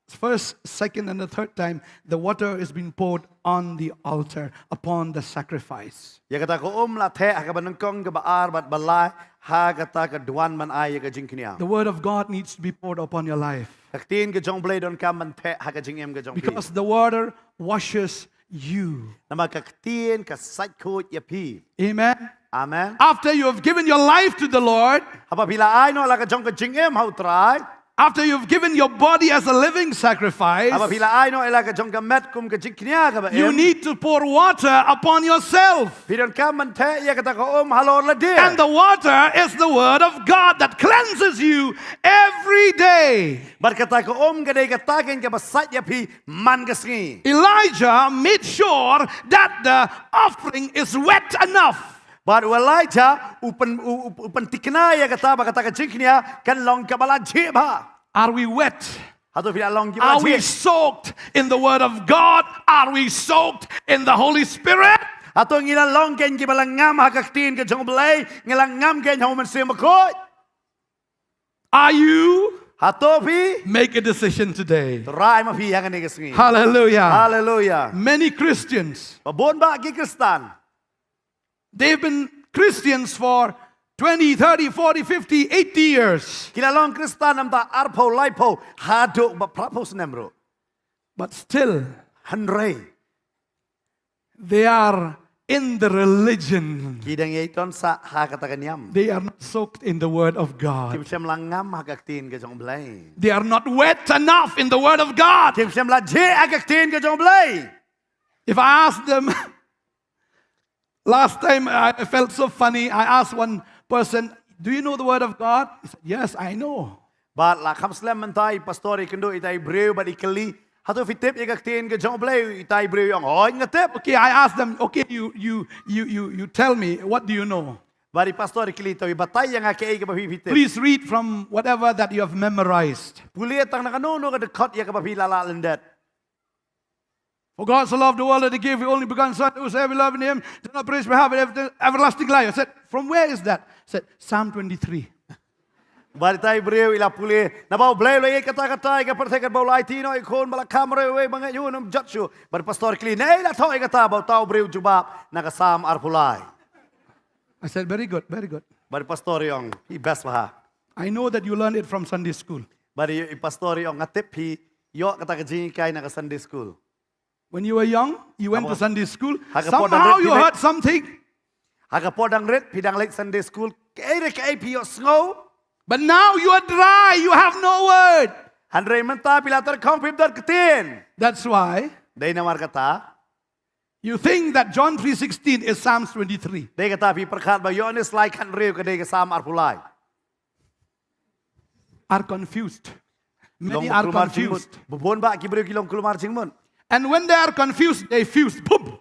first, second, and the third time, the water is being poured on the altar, upon the sacrifice. Ïa kata ka um la theh ha kaba nyngkong, kaba ar bad ba lai, ha kata ka duwan ban ai ïa ka jingkñia. The word of God needs to be poured upon your life. Ka ktien ka jong U Blei donkam ban theh ha ka jingim ka jong phi. Because the water washes you. Namar ka ktien ka sait khuid ïa phi. Amen. Amen. After you have given your life to the Lord, haba phi la ai noh la ka jong ka jingim ha U Trai, after you've given your body as a living sacrifice, haba phi la ai noh la ka jong ka met kum ka jingkñia kaba im, you need to pour water upon yourself. Phi donkam ban theh ïa kata ka um halor lade. And the water is the word of God that cleanses you every day. Bad kata ka um ka dei kata kein kaba sait ïa phi man ka sngi. Elijah made sure that the offering is wet enough. Bad u Elijah u pyn, u, u, u pyntikna ïa kata ba kata ka jingkñia kan long kaba la jhieh bha. Are we wet? Hato phi la long kiba jhieh? Are we soaked in the word of God? Are we soaked in the Holy Spirit? Hato ngi la long kein kiba la ngam ha ka ktien ka jong U Blei, ngi la ngam kein ha U Mynsiem Bakhuid? Are you? Hato phi? Make a decision today. Trai ma phi ha kane ka sngi. Hallelujah. Hallelujah. Many Christians, ba bun bah ki Khristan, they've been Christians for twenty, thirty, forty, fifty, eighty years. Ki la long Khristan namar arphew, laiphew, haduh ba phraphew snem ruh. But still, hynrei, they are in the religion. Ki dang ïai ton sah ha kata ka niam. They are not soaked in the word of God. Kim shym la ngam ha ka ktien ka jong U Blei. They are not wet enough in the word of God. Kim shym la jhieh ha ka ktien ka jong U Blei. If I ask them, last time I felt so funny. I asked one person, "Do you know the word of God?" He said, "Yes, I know." Bad la kham slem mynta i pastor i kynduh ita i briew bad i kylli, "Hato phi tip ïa ka ktien ka jong U Blei?" Ita i briew i ong, "Hooid nga tip." Okay, I asked them, "Okay, you, you, you, you, you tell me, what do you know?" Bad i pastor i kylli, "To i batai ïa nga kaei kaba phi, phi tip. Please read from whatever that you have memorized." Pule tang na kano kano ka dkhot ïa kaba phi la lah lyndet. "For God so loved the world that he gave his only begotten Son, whosoever believeth in him shall not perish but have ever-, everlasting life." I said, "From where is that?" He said, "Psalm twenty-three." Bad ita i briew i la pule, "Naba U Blei u la ïeit katta katta ïa ka pyrthei katba u la aiti noh ïa u Khun ba la kham marwei uwei ba ngeit ha u un ym jot shuh." Bad i pastor i kylli, "Naei la thoh ïa kata?" Bad uta u briew u jubab, "Na ka Salm arphew lai." I said, "Very good, very good." Bad i pastor i ong, "Phi best bha." "I know that you learned it from Sunday school." Bad i, i pastor i ong, "Nga tip phi ïoh kata ka jinghikai na ka Sunday school." When you were young, you went to Sunday school. Ha ka por dang rit phi leit. Somehow you heard something. Ha ka por dang rit phi dang leit Sunday school. Kaei re kaei phi ïohsngew. But now you are dry, you have no word. Hynrei mynta phi la tyrkhong, phim don ktien. That's why. Dei namar kata. You think that John three sixteen is Psalms twenty-three. Dei kata phi pyrkhat ba Ïoannis lai khathynriew ka dei ka Salm arphew lai. Are confused. Many are confused. Long ba kulmar jingmut. Bun bah ki briew ki long kulmar jingmut. And when they are confused, they fuse. Boom.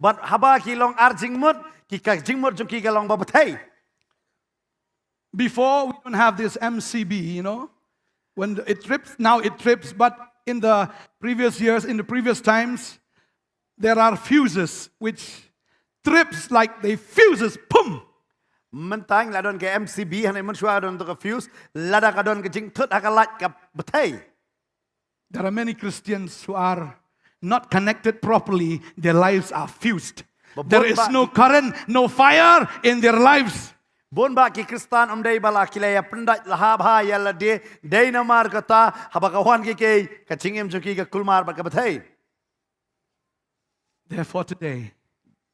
Bad haba ki long ar jingmut, ki ka jingmut jong ki ka long ba bthei. Before, we don't have this M C B, you know. When it trips, now it trips, but in the previous years, in the previous times, there are fuses which trips like the fuses, pum. Mynta ngi la don ka M C B, hynrei mynshuwa don ka fuse, lada ka don ka jingthut ha ka light ka bthei. There are many Christians who are not connected properly, their lives are fused. Ba bun ba ki- There is no current, no fire in their lives. Bun ba ki Khristan ym dei ba la ki la ïa pyndait la ha bha ïa lade, dei namar kata haba ka wan ki kei ka jingim jong ki ka kulmar bad ka bthei. Therefore today,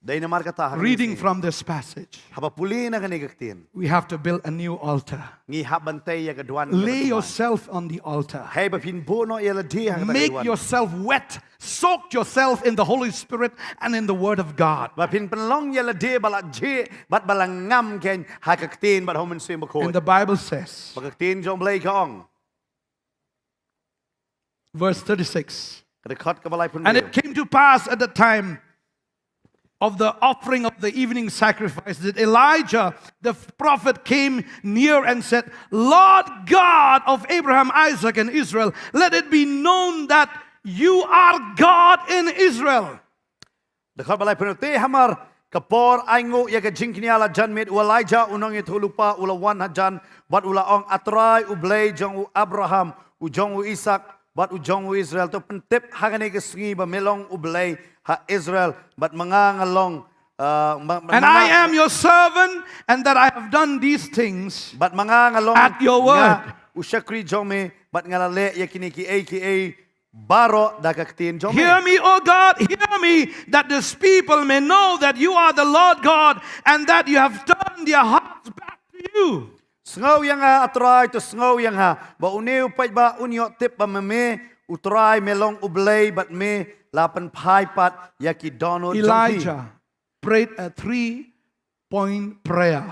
dei namar kata ha kane ka sngi, reading from this passage, haba pule na kane ka ktien, we have to build a new altar. Ngi hap ban tei ïa ka duwan kaba thymmai. Lay yourself on the altar. Hei ba phin buh noh ïa lade ha kata ka duwan. Make yourself wet. Soak yourself in the Holy Spirit and in the Word of God. Ba phin pynlong ïa lade ba la jhieh bad ba la ngam kein ha ka ktien bad ha U Mynsiem Bakhuid. And the Bible says, ba ka ktien jong U Blei ka ong. Verse thirty-six. Ka dkhot kaba laiphew hynriew. And it came to pass at the time of the offering of the evening sacrifice that Elijah the prophet came near and said, "Lord God of Abraham, Isaac, and Israel, let it be known that you are God in Israel." Dkhot ba laiphew hynriew. Te hamar ka por ainguh ïa ka jingkñia la jan miet, u Elijah u nongïathuhlypa u la wan hajan bad u la ong, A Trai, U Blei jong u Abraham, u jong u Isaak bad u jong u Israel, to pyntip ha kane ka sngi ba me long U Blei ha Israel, bad ma nga nga long, uh, ma, ma, and ma nga, I am your servant, and that I have done these things, bad ma nga nga long, at your word, nga u shakri jong me, bad nga la leh ïa kine kiei kiei baroh da ka ktien jong me. Hear me, O God, hear me, that this people may know that you are the Lord God, and that you have turned their hearts back to you. Sngew ïa nga, A Trai, to sngew ïa nga, ba une u paidbah un ïoh tip ba ma me U Trai, me long U Blei, bad me la pynphai pat ïa ki dohnud jong phi. Elijah prayed a three point prayer.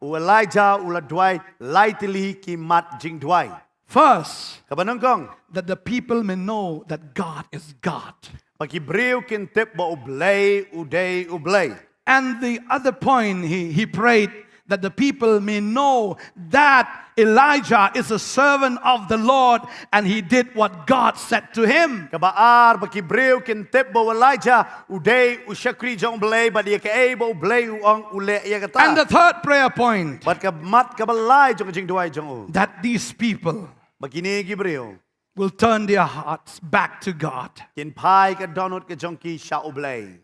U Elijah u la duwai lai tylli ki mat jingduwai. First, kaba nyngkong, that the people may know that God is God. Ba ki briew kin tip ba U Blei u dei U Blei. And the other point, he, he prayed that the people may know that Elijah is a servant of the Lord and he did what God said to him. Kaba ar, ba ki briew kin tip ba u Elijah u dei u shakri jong U Blei, bad ïa kaei ba U Blei u ong u leh ïa kata. And the third prayer point, bad ka mat kaba lai jong ka jingduwai jong u, that these people, ba kine ki briew, will turn their hearts back to God. Kin phai ka dohnud ka jong ki sha U Blei.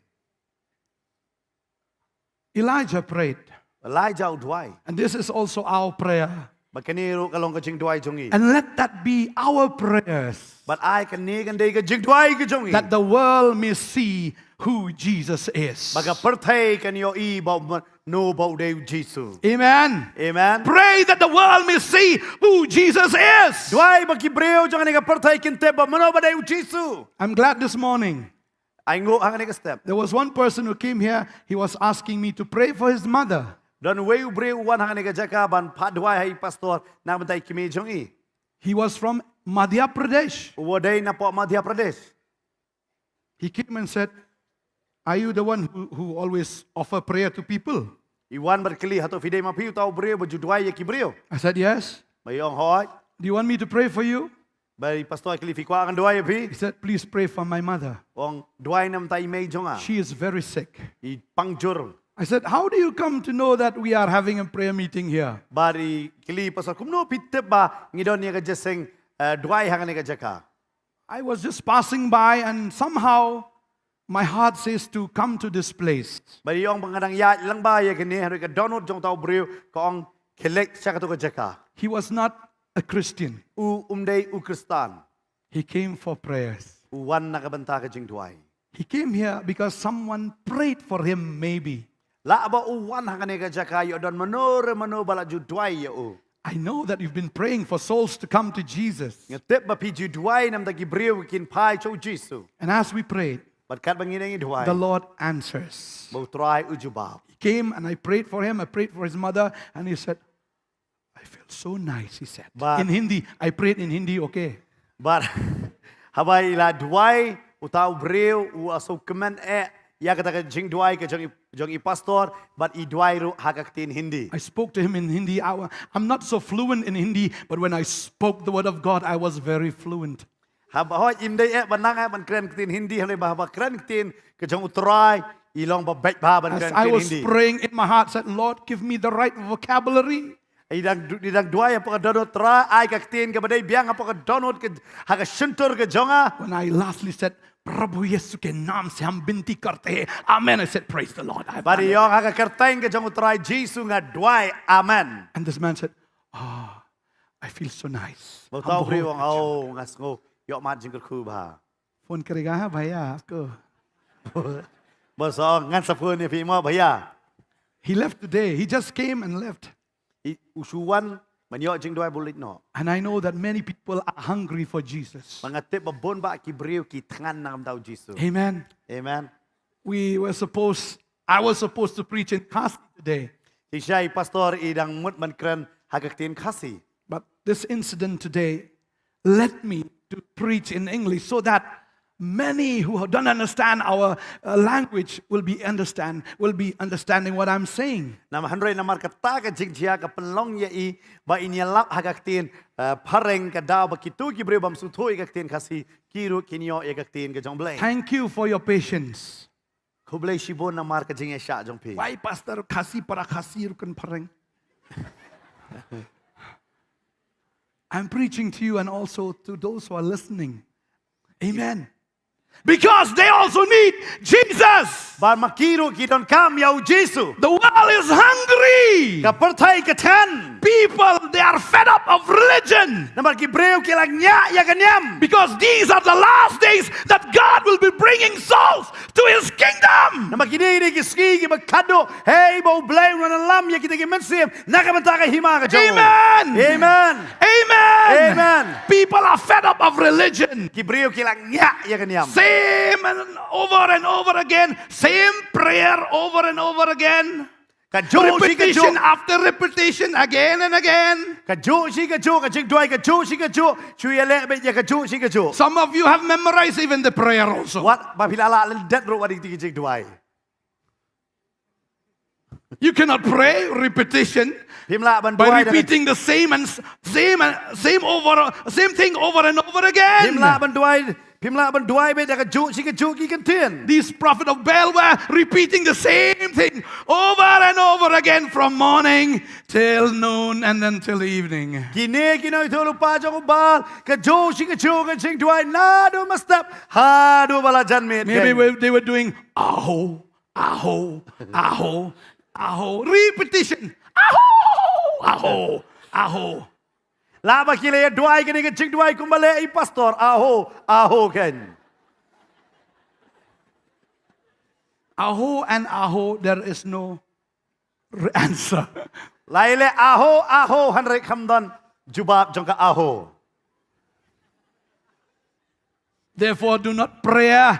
Elijah prayed. Elijah u duwai. And this is also our prayer. Bad kane ruh ka long ka jingduwai jong ngi. And let that be our prayers. Bad ai kane kan dei ka jingduwai ka jong ngi, that the world may see who Jesus is. Ba ka pyrthei kan ïohi ba u, mano ba u dei u Jisu. Amen. Amen. Pray that the world may see who Jesus is. Duwai ba ki briew jong kane ka pyrthei kin tip ba mano ba dei u Jisu. I'm glad this morning. Ainguh ha kane ka step, there was one person who came here, he was asking me to pray for his mother. Don uwei u briew u wan ha kane ka jaka ban phah duwai ha i pastor na ka bynta i kmie jong i. He was from Madhya Pradesh. U dei napoh Madhya Pradesh. He came and said, "Are you the one who, who always offer prayer to people?" I wan bad kylli, "Hato phi dei ma phi uta u briew ba ju duwai ïa ki briew?" I said, "Yes." Ba i ong, "Hooid." "Do you want me to pray for you?" Ba i pastor i kylli, "Phi kwah ngan duwai ïa phi?" He said, "Please pray for my mother. Ong, duwai na ka bynta i mei jong nga. She is very sick." I pang jur. I said, "How do you come to know that we are having a prayer meeting here?" Bad i kylli i pastor, "Kumno phi tip ba ngi don ïa ka jingïaseng, eh, duwai ha kane ka jaka?" I was just passing by and somehow my heart says to come to this place. Bad i ong, ba nga dang ïaid lyngba ïa kane, hynrei ka dohnud jong uta u briew ka ong, khie leit sha kato ka jaka. He was not a Christian. U ym dei u Khristan. He came for prayers. U wan na ka bynta ka jingduwai. He came here because someone prayed for him, maybe. Lah ba u wan ha kane ka jaka ïoh don mano re mano ba la ju duwai ïa u. I know that you've been praying for souls to come to Jesus. Nga tip ba phi ju duwai na ka bynta ki briew kin phai sha u Jisu. And as we prayed, bad katba ngi dang ïa duwai, the Lord answers. Ba u Trai u jubab. He came and I prayed for him, I prayed for his mother, and he said, "I feel so nice," he said. Bad in Hindi, I prayed in Hindi, okay? Bad haba i la duwai, uta u briew u la sngewkmen eh ïa kata ka jingduwai ka jong i, jong i pastor, bad i duwai ruh ha ka ktien Hindi. I spoke to him in Hindi. I wa-, I'm not so fluent in Hindi, but when I spoke the word of God, I was very fluent. Haba, hooid, im dei eh ba nang eh ban kren ktien Hindi, hynrei ba haba kren ktien ka jong u Trai, i long ba beit bha ban kren ktien Hindi. As I was praying in my heart, said, "Lord, give me the right vocabulary." I dang du-, i dang duwai hapoh ka dohnud, Trai, ai ka ktien kaba dei biang hapoh ka dohnud ka, ha ka shyntur ka jong nga. When I lastly said, प्रभु यीशु के नाम से हम विनती करते हैं। Amen. I said, "Praise the Lord." I've Bad done it. Ïong ha ka kyrteng ka jong U Trai Jisu nga duwai. Amen. And this man said, "Ah, I feel so nice." Ba uta u briew u ong, "Oh, nga sngew ïohmad jingkyrkhu bha." Phone kyrkhu ha bhaiya ko. Ba u sa ong, "Ngan sa phone ïa phi mo bhaiya." He left today. He just came and left. I, u shu wan ban ïoh jingduwai, bad u leit noh. And I know that many people are hungry for Jesus. Bad nga tip ba bun bah ki briew ki thngan na ka bynta U Jisu. Amen. Amen. We were supposed, I was supposed to preach in Khasi today. Shisha i pastor i dang mut ban kren ha ka ktien Khasi. But this incident today led me to preach in English so that many who don't understand our, uh, language will be understand, will be understanding what I'm saying. Namar hynrei namar kata ka jingjia ka pynlong ïa i ba in ïalap ha ka ktien, uh, phareng, ka daw ba kito ki briew bym sngewthuh ïa ka ktien Khasi ki ruh kin ïoh ïa ka ktien ka jong U Blei. Thank you for your patience. Khublei shibun namar ka jingïaishah jong phi. Why, Pastor, Khasi para Khasi ruh kan phareng? I'm preaching to you and also to those who are listening. Amen. Because they also need Jesus. Bad ma ki ruh ki donkam ïa U Jisu. The world is hungry. Ka pyrthei ka thngan. People, they are fed up of religion. Namar ki briew ki la ñiah ïa ka niam. Because these are the last days that God will be bringing souls to his kingdom. Namar kine ki dei ki sngi kiba khadduh, hei ba U Blei un wan lam ïa kita ki mynsiem na ka bynta ka hima ka jong u. Amen. Amen. Amen. Amen. People are fed up of religion. Ki briew ki la ñiah ïa ka niam. Same and over and over again. Same prayer over and over again. Kajuh shi kajuh. Repetition after repetition, again and again. Kajuh shi kajuh, ka jingduwai kajuh shi kajuh. Shu ïaleh beit ïa kajuh shi kajuh. Some of you have memorized even the prayer also. Wat ba phi la lah lyndet ruh wat ïa ki jingduwai. You cannot pray repetition. Phim lah ban duwai da ka, by repeating the same and s-, same and same over, same thing over and over again. Phim lah ban duwai, phim lah ban duwai beit da kajuh shi kajuh ki kyntien. These prophet of Baal were repeating the same thing over and over again from morning till noon and then till evening. Kine ki nongïathuhlypa jong u Baal, kajuh shi kajuh ka jingduwai naduh mynstep haduh ba la jan miet. Maybe they were doing, "Aho, aho, aho, aho." Repetition. "Aho, aho, aho." Lah ba ki la ïa duwai kane ka jingduwai kumba leh i pastor, "Aho, aho," kan. Aho and aho, there is no re-, answer. La ïaleh aho, aho, hynrei kam don jubab jong ka aho. Therefore, do not pray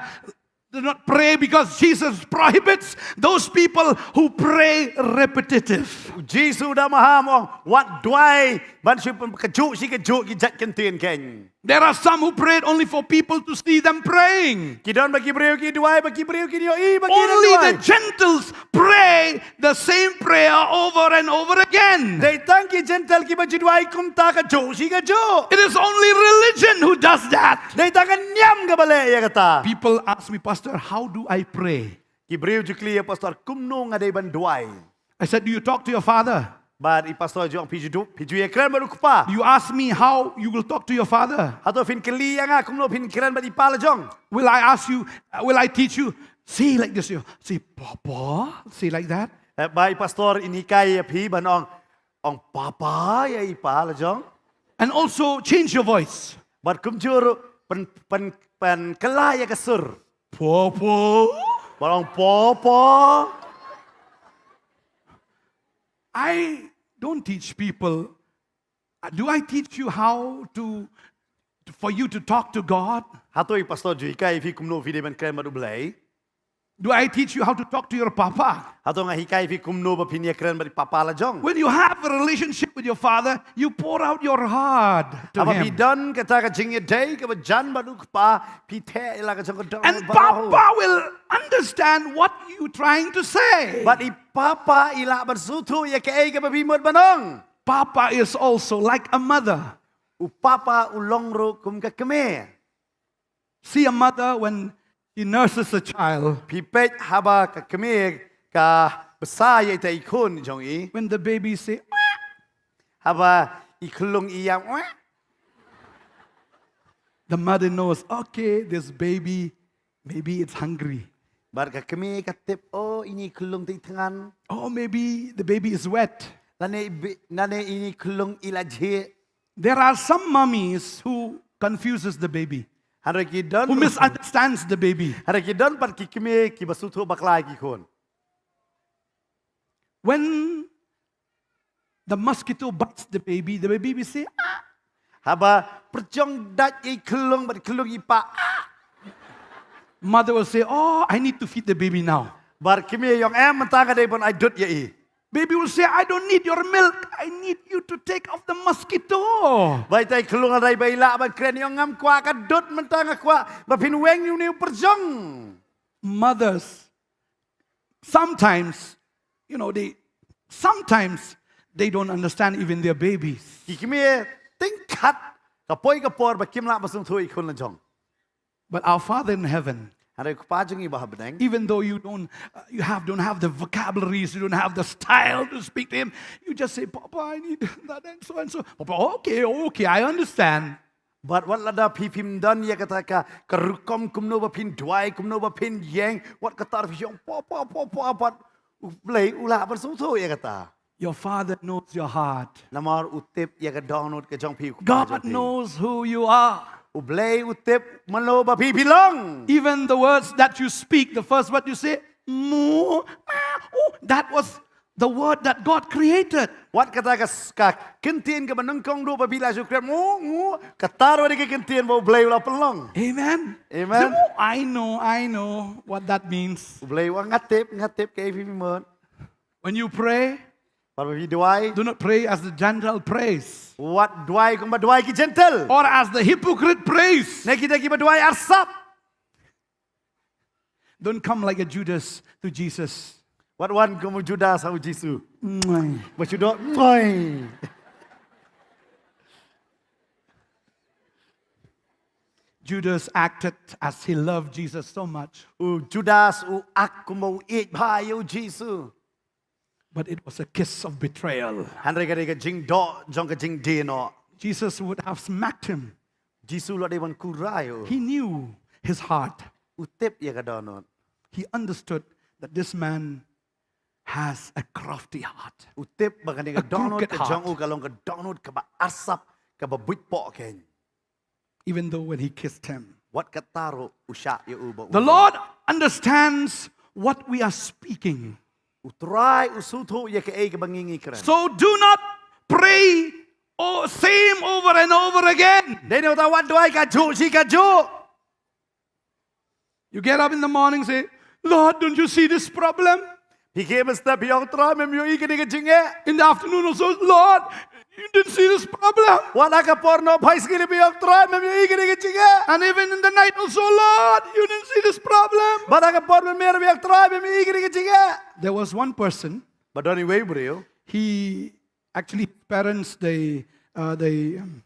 Do not pray, because Jesus prohibits those people who pray repetitive. Jisu da maham ong, wat duwai ban shu pyn-, kajuh shi kajuh ki jait kyntien kein. There are some who prayed only for people to see them praying. Ki don ba ki briew ki duwai ba ki briew kin ïohi ba ki dang duwai. Only the Gentiles pray the same prayer over and over again. Dei tang ki Gentile kiba ju duwai kumta kajuh shi kajuh. It is only religion who does that. Dei tang ka niam kaba leh ïa kata. People ask me, "Pastor, how do I pray?" Ki briew ju kylli ïa pastor, "Kumno nga dei ban duwai?" I said, "Do you talk to your father?" Bad i pastor ju ong, "Phi ju du-, phi ju ïakren bad u kpa?" You ask me how you will talk to your father. Hato phin kylli ïa nga kumno phin kren bad i pa la jong? Will I ask you, uh, will I teach you? Say like this, you say, "Papa," say like that. Eh, ba i pastor in hikai ïa phi ban ong, ong papa ïa i pa la jong. And also change your voice. Bad kumjuh ruh pyn, pyn, pynkylla ïa ka sur. Papa. Bad ong papa. I don't teach people. Uh, do I teach you how to, for you to talk to God? Hato i pastor ju hikai phi kumno phi dei ban kren bad u Blei? Do I teach you how to talk to your papa? Hato nga hikai phi kumno ba phin ïakren bad i papa la jong? When you have a relationship with your father, you pour out your heart to him. Haba phi don kata ka jingïadei kaba jan bad u kpa, phi theh ïa la ka jong ka dohnud baroh. And papa will understand what you trying to say. Bad i papa i lah ban sngewthuh ïa kaei kaba phi mut ban ong. Papa is also like a mother. U papa u long ruh kum ka kmie. See a mother when she nurses a child. Phi peit haba ka kmie ka bsa ïa ita i khun jong i. When the baby say, "Wah." Haba i khyllung i ïam, "Wah." The mother knows, "Okay, this baby Maybe it's hungry. Bad ka kmie ka tip, oh, ini khlung ti thngan. Oh, maybe the baby is wet. Nane bi- nane ini khlung ila jhi. There are some mummies who confuses the baby, Hare ki don who misunderstands the baby. Hare ki don pat ki kmie ki ba suthu bakla ki khun. When the mosquito bites the baby, the baby will say, "Ah." Haba perjong dat i khlung bad khlung i pa. Mother will say, "Oh, I need to feed the baby now." Bar kmie yong em mynta ka dei ban ai dud ya i. Baby will say, "I don't need your milk. I need you to take off the mosquito." Bai tai khlung rai bai la ban kren yong ngam kwah ka dud mynta nga kwah ba phin weng ni ni perjong. Mothers, sometimes, you know, they sometimes they don't understand even their babies. Ki kmie ting khat ka poi ka por ba kim lah ba sung thui khun la jong. But our Father in heaven, Hare kpa jong i ba ha bneng. Even though you don't, uh, you have don't have the vocabularies, you don't have the style to speak to him, you just say, "Papa, I need that and so and so." "Papa, okay, okay, I understand." But wat lada phi phim don ya kata ka ka rukom kumno ba phin duai kumno ba phin yeng wat kata phi yong papa papa pat u Blei u lah ban sung thui ya kata. Your Father knows your heart. Namar u tip ya ka download ka jong phi. God knows who you are. U Blei u tip mano ba phi phi long. Even the words that you speak, the first word you say, "Mu, ma, u," that was the word that God created. Wat kata ka s- ka kyntien ka ba nyngkong du ba phi la ju kren mu mu kata ro de ka kyntien ba u Blei u la pynlong. Amen. Amen. So, "I know, I know what that means." U Blei wa nga tip nga tip ka phi phi mon. When you pray, Ba phi duai. Do not pray as the Gentile prays, Wat duai kum ba duai ki gentle. Or as the hypocrite prays. Ne kita ki ba duai arsap. Don't come like a Judas to Jesus. Wat wan kum u Judas ha u Jisu. Mwah. Ba shu do. Oi. Judas acted as he loved Jesus so much. U Judas u ak kum ba u ïeit bha ya u Jisu. But it was a kiss of betrayal. Hynrei ka dei ka jingdoh jong ka jingdie noh. Jesus would have smacked him. Jisu la dei ban kurai u. He knew his heart. U tip ya ka download. He understood that this man has a crafty heart. U tip ba ka dei ka A crooked download ka jong u heart. Ka long ka download ka ba arsap ka ba buit poh ken. Even though when he kissed him. Wat kata ro u shah ya u ba u. The Lord understands what we are speaking. U Trai u suthu ya ka ei ka ba ngi ngi kren. So do not pray, oh, same over and over again. Dei ne uta wat duai ka ju shi ka ju. You get up in the morning, say, "Lord, don't you see this problem?" Phi ke ba step ya u Trai mem ïohi ka dei ka jingeh. In the afternoon also, "Lord, you didn't see this problem." Wat ha ka por noh phai sngi leh ya u Trai mem ïohi ka dei ka jingeh. And even in the night also, "Lord, you didn't see this problem." Wat ha ka por mem ïohi ya u Trai mem ïohi ka dei ka jingeh. There was one person, Ba don i wei briew. He actually, his parents, they, uh, they um,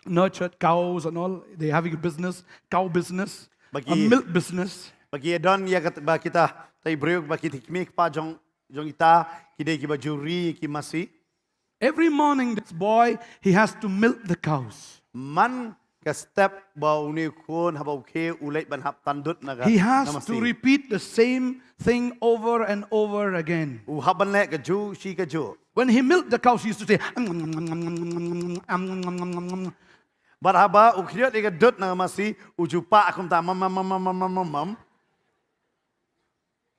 nurtured cows and all. They having a business, cow business, Ba a ki- milk business. Ba ki don ya ka ba kita tai briew ba ki ti kmie kpa jong jong ita ki dei ki ba juri ki masi. Every morning, this boy, he has to milk the cows. Man ka step ba u ne khun haba u khe u leit ban hap tandut na ka. He Na has masi. To repeat the same thing over and over again. U hap ban leh ka ju shi ka ju. When he milked the cows, he used to say, Bad haba u khriat ïa ka dud na masi u ju pah kumta mam mam mam mam mam mam.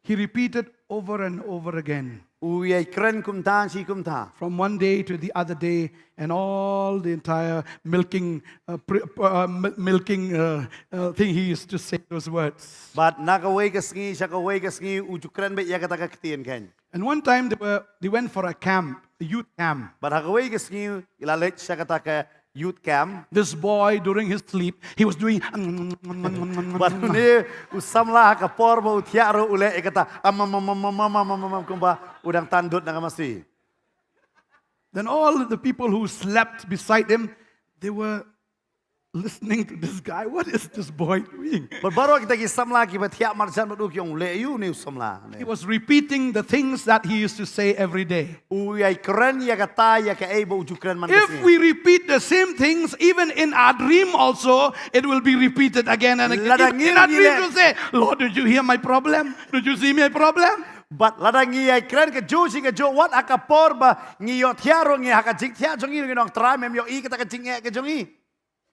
He repeated over and over again. U ïai kren kumta shi kumta. From one day to the other day, and all the entire milking, uh, pre- uh, mil- milking uh, uh, thing, he used to say those words. Bad na kawei ka sngi sha kawei ka sngi u ju kren bad ïa kata ka ktien kan. And one time they were they went for a camp, a youth camp. Bad ha kawei ka sngi i la leit sha kata ka youth camp. This boy, during his sleep, he was doing. Bad une u samla ha ka por ba u thiah ruh u leh ïa kata. Am am am am am am am am am kumba u dang tandut na ka masi. Then all the people who slept beside him, they were listening to this guy. What is this boy doing? Bad baroh kita ki samla kiba thiah marjan bad u ki ong, leh aïu une u samla ne. He was repeating the things that he used to say every day. U ïai kren ïa kata ïa kaei ba u ju kren man ka sngi. If we repeat the same things, even in our dream also, it will be repeated again and again. Lada ngi ïa leh. Even in our dreams we'll say, Lord, did you hear my problem? Did you see my problem? Bad lada ngi ïai kren kajuh shi kajuh, wat ha ka por ba ngi ïohthiah ruh, ngi ha ka jingthiah jong ngi ruh ngin ong, Trai, mem ïohi kata ka jingeh ka jong ngi.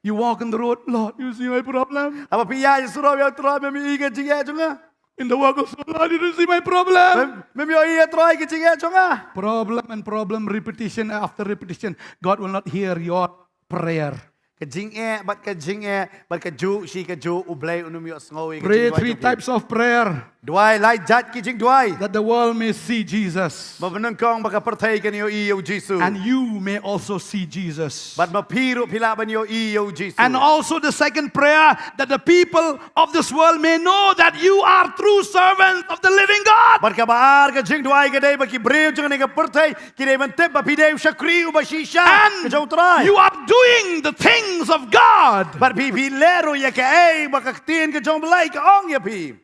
You walk on the road, Lord, you see my problem. Haba phi ïaid surok, ïa Trai, mem ïohi ka jingeh jong nga. In the work also, Lord, you see my problem. Mem, mem ïohi, ïa Trai, ka jingeh jong nga. Problem and problem, repetition after repetition. God will not hear your prayer. Ka jingeh bad ka jingeh bad kajuh shi kajuh, U Blei un ym ïohsngew ïa ka jingduwai jong phi. Pray three types of prayer. Duwai lai jait ki jingduwai. That the world may see Jesus. Ba mynnyngkong ba ka pyrthei kan ïohi ïa u Jisu. And you may also see Jesus. Bad ma phi ruh phi lah ban ïohi ïa u Jisu. And also the second prayer, that the people of this world may know that you are true servants of the living God. Bad kaba ar ka jingduwai ka dei ba ki briew jong kane ka pyrthei ki dei ban tip ba phi dei u shakri uba shisha ka jong U Trai. And you are doing the things of God. Bad phi, phi leh ruh ïa kaei ba ka ktien ka jong U Blei ka ong ïa phi.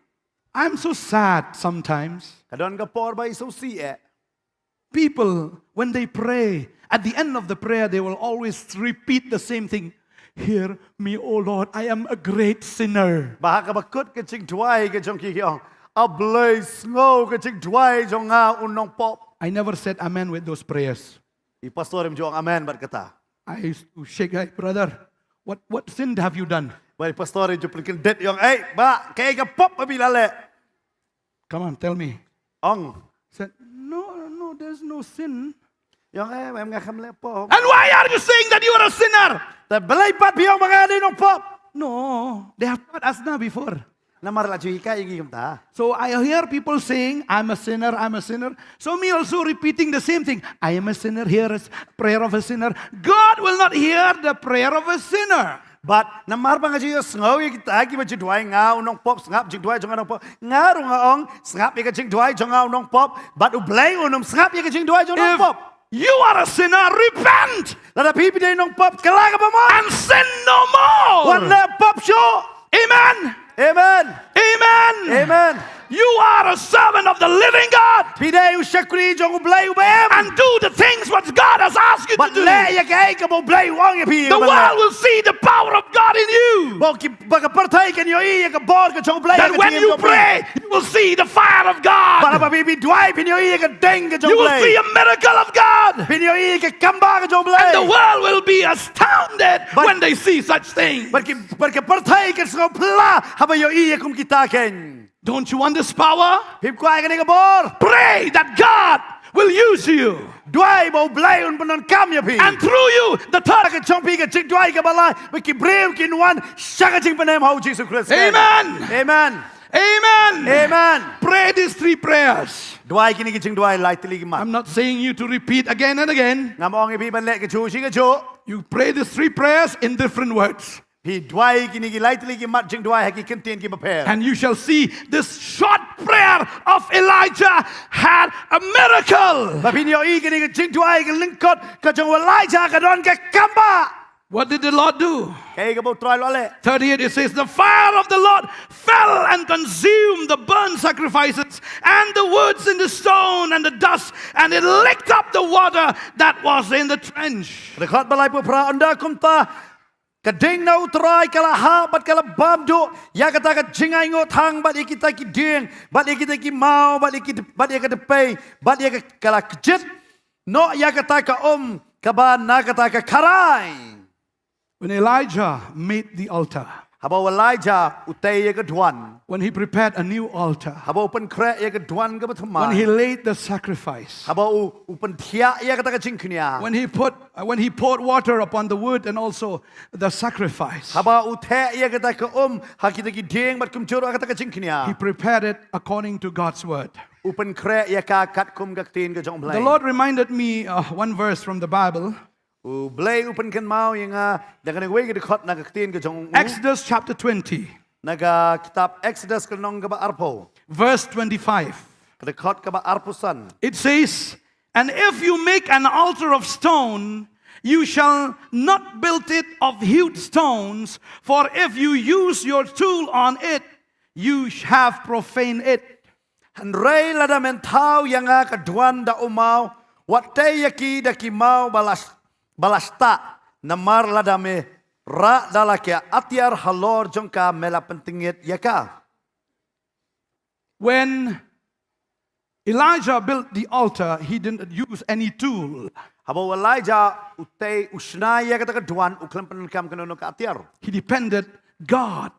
I'm so sad sometimes. Ka don ka por ba i sngewsih eh. People, when they pray, at the end of the prayer, they will always repeat the same thing. Hear me, O Lord, I am a great sinner. Ba ha kaba kut ka jingduwai ka jong ki ki ong, A Blei, sngew ka jingduwai jong nga u nongpop. I never said amen with those prayers. I pastor im ju ong amen bad kata. I used to shake, hey, brother, what, what sin have you done? Ba i pastor im ju pynkyndit, i ong, ei, bah, kaei ka pop ba phi la leh? Come on, tell me. Ong. Said, no, no, there's no sin. I ong, eh, em nga kham leh pop. And why are you saying that you are a sinner? Te balei pat phi ong ba nga dei nongpop? No, they have taught us now before. Namar la ju hikai ïa ngi kumta. So I hear people saying, I'm a sinner, I'm a sinner. So me also repeating the same thing. I am a sinner, here is prayer of a sinner. God will not hear the prayer of a sinner. Bad namar ba nga ju ïohsngew ïa kita kiba ju duwai, nga u nongpop, sngap jingduwai jong nga u nongpop. Nga ruh nga ong, sngap ïa ka jingduwai jong nga u nongpop. Bad U Blei un ym sngap ïa ka jingduwai jong u nongpop. If you are a sinner, repent. Lada phi phi dei nongpop, kylla kaba mon. And sin no more. Wat leh pop shuh. Amen. Amen. Amen. Amen. You are a servant of the living God. Phi dei u shakri jong U Blei uba em. And do the things what God has asked you to do. Bad leh ïa kaei kaba U Blei u ong ïa phi. The world will see the power of God in you. Ba ki, ba ka pyrthei kan ïohi ïa ka bor ka jong U Blei ha ka jingim jong phi. That when you pray, you will see the fire of God. Bad haba phi phi duwai phin ïohi ïa ka ding ka jong U Blei. You will see a miracle of God. Phin ïohi ïa ka kambah ka jong U Blei. And the world will be astounded when they see such things. Bad ki, bad ka pyrthei kan sngewphylla haba ïohi ïa kum kita kein. Don't you want this power? Phim kwah ïa kane ka bor? Pray that God will use you. Duwai ba U Blei un pyndonkam ïa phi. And through you, the third. Ka jong phi ka jingduwai kaba lai, ba ki briew kin wan sha ka jingpynim ha u Jisu Khrist. Amen. Amen. Amen. Amen. Pray these three prayers. Duwai kine ki jingduwai lai tylli ki mat. I'm not saying you to repeat again and again. Ngam ong ïa phi ban leh kajuh shi kajuh. You pray these three prayers in different words. Phi duwai kine ki lai tylli ki mat jingduwai ha ki kyntien kiba pher. And you shall see this short prayer of Elijah had a miracle. Ba phin ïohi kine ki jingduwai ki lyngkot ka jong u Elijah ka don ka kambah. What did the Lord do? Kaei kaba u Trai u la leh? Thirty-eight, it says, the fire of the Lord fell and consumed the burnt sacrifices and the woods and the stone and the dust, and it licked up the water that was in the trench. Dkhot ba laiphew phra, ynda kumta ka ding na u Trai ka la hap bad ka la bam duh ïa kata ka jingainguh thang bad ïa kita ki dieng bad ïa kita ki maw bad ïa ki, bad ïa ka dpei bad ïa ka, ka la kjit noh ïa kata ka um kaba na kata ka kharai. When Elijah made the altar, haba u Elijah u tei ïa ka duwan, when he prepared a new altar, haba u pynkhreh ïa ka duwan kaba thymmai, when he laid the sacrifice, haba u, u pynthiah ïa kata ka jingkñia, when he put, uh, when he poured water upon the wood and also the sacrifice, haba u theh ïa kata ka um ha kita ki dieng bad kumjuh ruh ha kata ka jingkñia, he prepared it according to God's word. U pynkhreh ïa ka katkum ka ktien ka jong U Blei. The Lord reminded me, uh, one verse from the Bible. U Blei u pynkynmaw ïa nga da kane kawei ka dkhot na ka ktien ka jong u. Exodus chapter twenty. Na ka kitab Exodus ka lynnong kaba arphew. Verse twenty-five. Ka dkhot kaba arphew san. It says, and if you make an altar of stone You shall not build it of hewed stones, for if you use your tool on it, you have profaned it. Hynrei lada men thaw ïa nga ka duwan da u maw, wat tei ïa ki da ki maw ba la, ba la stah, namar lada me rah da la ki atiar halor jong ka me la pyntngit ïa ka. When Elijah built the altar, he didn't use any tool. Haba u Elijah u tei u shna ïa kata ka duwan, u khlem pyndonkam kano kano ka atiar. He depended God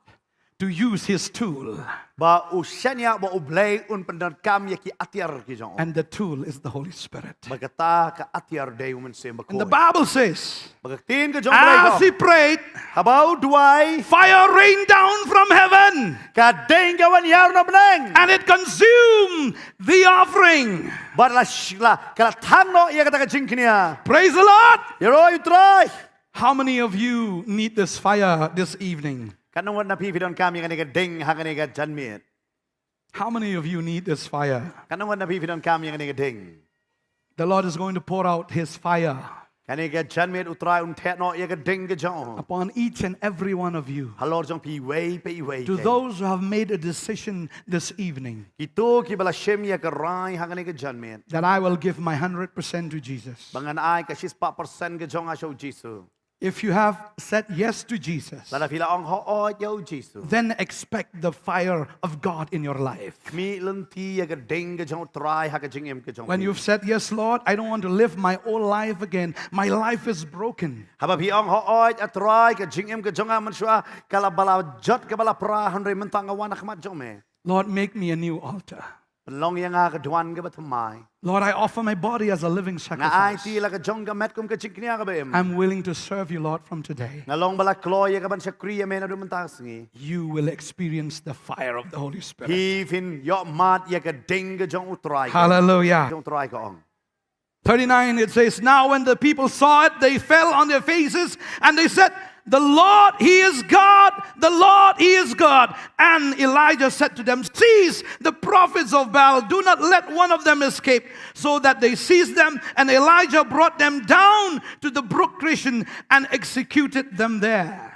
to use his tool. Ba u shaniah ba U Blei un pyndonkam ïa ki atiar ki jong u. And the tool is the Holy Spirit. Ba kata ka atiar dei u Mynsiem Bakhuid. And the Bible says, Ba ka ktien ka jong U Blei ka ong, as he prayed, haba u duwai, fire rained down from heaven. Ka ding ka wan hiar na bneng. And it consumed the offering. Bad la sh-, la, ka la thang noh ïa kata ka jingkñia. Praise the Lord. Ïaroh ïa U Trai. How many of you need this fire this evening? Katno ngut na phi phi donkam ïa kane ka ding ha kane ka janmiet? How many of you need this fire? Katno ngut na phi phi donkam ïa kane ka ding? The Lord is going to pour out his fire. Kane ka janmiet U Trai un theh noh ïa ka ding ka jong u. Upon each and every one of you. Halor jong phi iwei pa iwei. To those who have made a decision this evening. Kito kiba la shim ïa ka rai ha kane ka janmiet. That I will give my hundred percent to Jesus. Ba ngan ai ka shispah percent ka jong nga sha U Jisu. If you have said yes to Jesus, lada phi la ong hooid ïa U Jisu, then expect the fire of God in your life. Khmih lynti ïa ka ding ka jong U Trai ha ka jingim ka jong phi. When you've said, "Yes, Lord, I don't want to live my old life again. My life is broken." Haba phi ong hooid A Trai, ka jingim ka jong nga mynshuwa ka la ba la jot, ka ba la pra, hynrei mynta nga wan ha khmat jong me. Lord, make me a new altar. Pynlong ïa nga ka duwan kaba thymmai. Lord, I offer my body as a living sacrifice. Nga aiti la ka jong ka met kum ka jingkñia kaba im. I'm willing to serve you, Lord, from today. Nga long ba la kloi ïa ka ban shakri ïa me naduh mynta ka sngi. You will experience the fire of the Holy Spirit. Phi phin ïoh mad ïa ka ding ka jong U Trai. Hallelujah. Jong U Trai ka ong. Thirty-nine, it says, "Now when the people saw it, they fell on their faces, and they said, 'The Lord, he is God. The Lord, he is God.' And Elijah said to them, 'Seize the prophets of Baal. Do not let one of them escape.' So that they seized them, and Elijah brought them down to the brook Kishon and executed them there."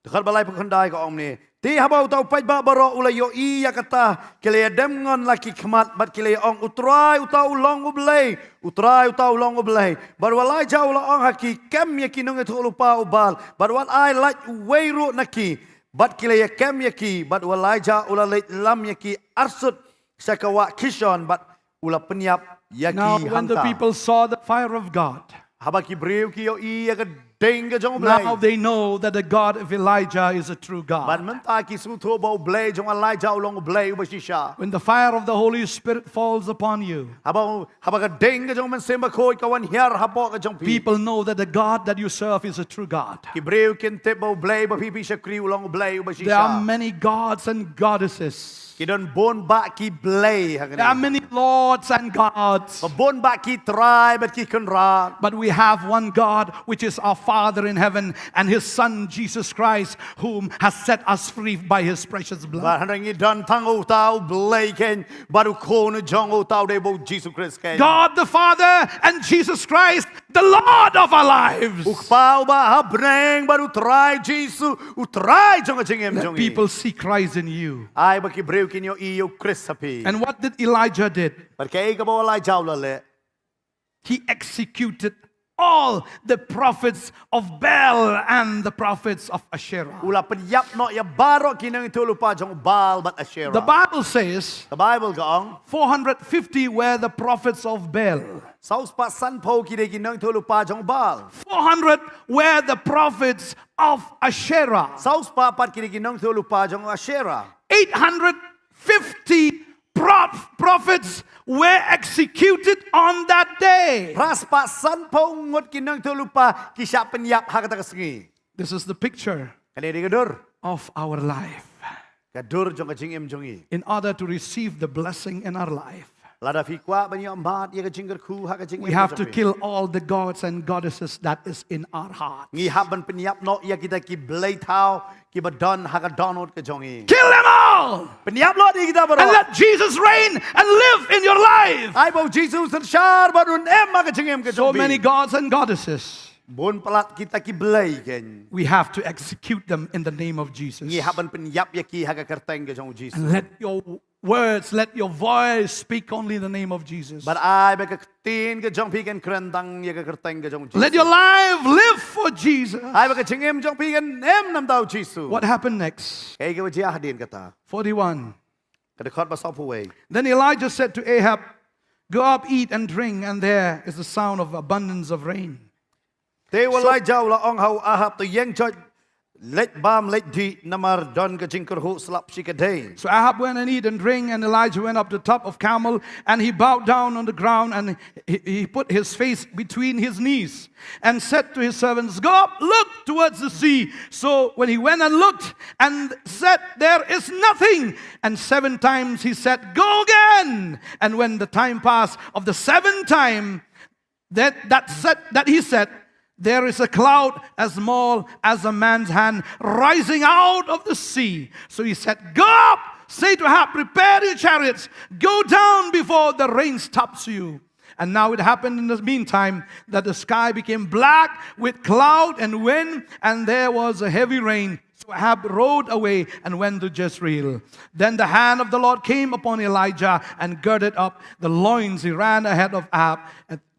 Dkhot ba laiphew khyndai ka ong kumne: Te haba uta u paidbah baroh u la ïohi ïa kata, ki la ïadem ngon la ki khmat bad ki la ïa-ong, "U Trai uta u long U Blei, U Trai uta u long U Blei." Bad u Elijah u la ong ha ki, "Kem ïa ki nongïathuhlypa u Baal bad wat ai lait uwei ruh na ki." Bad ki la ïa kem ïa ki, bad u Elijah u la leit lam ïa ki arsut sha ka wah Kishon bad u la pynïap ïa ki hangta. Now when the people saw the fire of God, haba ki briew ki ïohi ïa ka ding ka jong U Blei, now they know that the God of Elijah is a true God. Bad mynta ki sngewthuh ba U Blei jong Elijah u long U Blei uba shisha. When the fire of the Holy Spirit falls upon you, haba, haba ka ding ka jong U Mynsiem Bakhuid ka wan hiar hapoh ka jong phi, people know that the God that you serve is a true God. Ki briew kin tip ba U Blei ba phi phi shakri u long U Blei uba shisha. There are many gods and goddesses. Ki don bun bah ki blei ha kane. There are many lords and gods. Bun bah ki trai bad ki kynrad. But we have one God, which is our Father in heaven, and his Son, Jesus Christ, whom has set us free by his precious blood. Bad hynrei ngi don tang uta U Blei keiñ bad U Khun jong u uta u dei ba U Jisu Khrist keiñ. God the Father and Jesus Christ, the Lord of our lives. U Kpa uba ha bneng bad U Trai Jisu, U Trai jong ka jingim jong ngi. Let people see Christ in you. Ai ba ki briew kin ïohi ïa U Khrist ha phi. And what did Elijah did? Bad kaei kaba u Elijah u la leh? He executed all the prophets of Baal and the prophets of Asherah. U la pynïap noh ïa baroh ki nongïathuhlypa jong Baal bad Asherah. The Bible says, ka Baibl ka ong, four hundred fifty were the prophets of Baal. Saw spah sanphew ki dei ki nongïathuhlypa jong Baal. Four hundred were the prophets of Asherah. Saw spah pat ki dei ki nongïathuhlypa jong Asherah. Eight hundred fifty prof-, prophets were executed on that day. Phra spah sanphew ngut ki nongïathuhlypa ki shah pynïap ha kata ka sngi. This is the picture, kane dei ka dur, of our life. Ka dur jong ka jingim jong ngi. In order to receive the blessing in our life, lada phi kwah ban ïoh mad ïa ka jingkyrkhu ha ka jingim jong phi, we have to kill all the gods and goddesses that is in our heart. Ngi hap ban pynïap noh ïa kita ki blei thaw kiba don ha ka dohnud ka jong ngi. Kill them all. Pynïap noh ïa kita baroh. And let Jesus reign and live in your life. Ai ba U Jisu synshar bad un im ha ka jingim ka jong phi. So many gods and goddesses. Bun palat kita ki blei kein. We have to execute them in the name of Jesus. Ngi hap ban pynïap ïa ki ha ka kyrteng ka jong u Jisu. And let your words, let your voice speak only in the name of Jesus. Bad ai ba ka ktien ka jong phi kan kren tang ïa ka kyrteng ka jong u Jisu. Let your life live for Jesus. Ai ba ka jingim jong phi kan im namar u Jisu. What happened next? Kaei kaba jia hadien kata? Forty-one. Ka dkhot ba sawphew wei. Then Elijah said to Ahab, "Go up, eat and drink, and there is the sound of abundance of rain." Te u Elijah u la ong ha u Ahab, "To ïeng joit, leit bam leit dih, namar don ka jingkyrhuh slap shikatdei." So Ahab went and eat and drink, and Elijah went up to the top of Carmel, and he bowed down on the ground, and he, he put his face between his knees, and said to his servants, "Go up, look towards the sea." So when he went and looked, and said, "There is nothing." And seven times he said, "Go again." And when the time passed of the seventh time, that, that said, that he said, "There is a cloud as small as a man's hand rising out of the sea." So he said, "Go up, say to Ahab, 'Prepare your chariots, go down before the rain stops you.'" And now it happened in the meantime that the sky became black with cloud and wind, and there was a heavy rain. So Ahab rode away and went to Jezreel. Then the hand of the Lord came upon Elijah and girded up the loins. He ran ahead of Ahab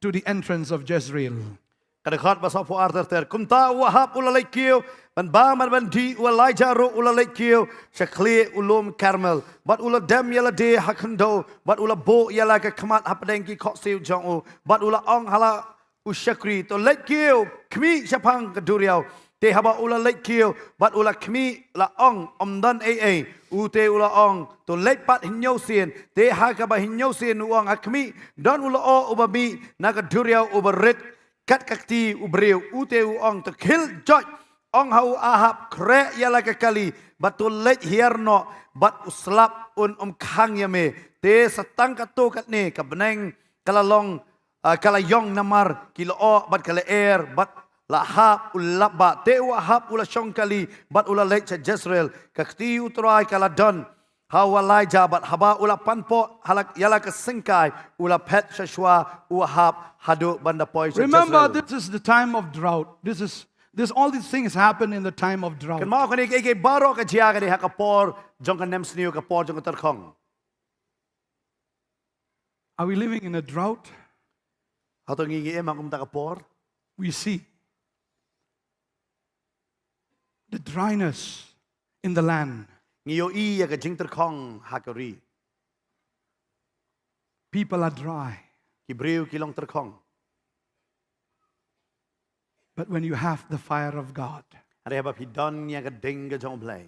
to the entrance of Jezreel. Ka dkhot ba sawphew ar ter ter. Kumta u Ahab u la leit kiew ban bam bad ban dih, u Elijah ruh u la leit kiew sha khlieh u lum Karmel, bad u la dem ïa lade ha khyndew, bad u la buh ïa la ka khmat hapdeng ki khohsiew jong u, bad u la ong ha la u shakri, "To leit kiew khmih shaphang ka duriaw." Te haba u la leit kiew bad u la khmih, la ong, "Ym don ei ei." Ute u la ong, "To leit pat hynñiew sien." Te ha kaba hynñiew sien u ong ha khmih, don u lyoh uba mih na ka duriaw uba rit kat ka kti u briew. Ute u ong, "To khie joit, ong ha u Ahab, 'Khreh ïa la ka kali, bad to leit hiar noh, bad u slap un ym khang ïa me.'" Te sa tang katto katne ka bneng ka la long, ah, ka la ïong namar ki lyoh bad ka lyer, bad la hap u lap bah. Te u Ahab u la shong kali bad u la leit sha Jezreel. Ka kti U Trai ka la don ha u Elijah, bad haba u la pan poh ha la, ïa la ka syngkai, u la phet sha shuwa u Ahab haduh ban da poi sha Jezreel. Remember, this is the time of drought. This is, this, all these things happen in the time of drought. Kynmaw, kane kaei kaei baroh ka jia ka dei ha ka por jong ka nemsniew, ka por jong ka tyrkhong. Are we living in a drought? Hato ngi ngi im ha kumta ka por? We see the dryness in the land. Ngi ïohi ïa ka jingtyrkhong ha ka ri. People are dry. Ki briew ki long tyrkhong. But when you have the fire of God, hynrei haba phi don ïa ka ding ka jong U Blei,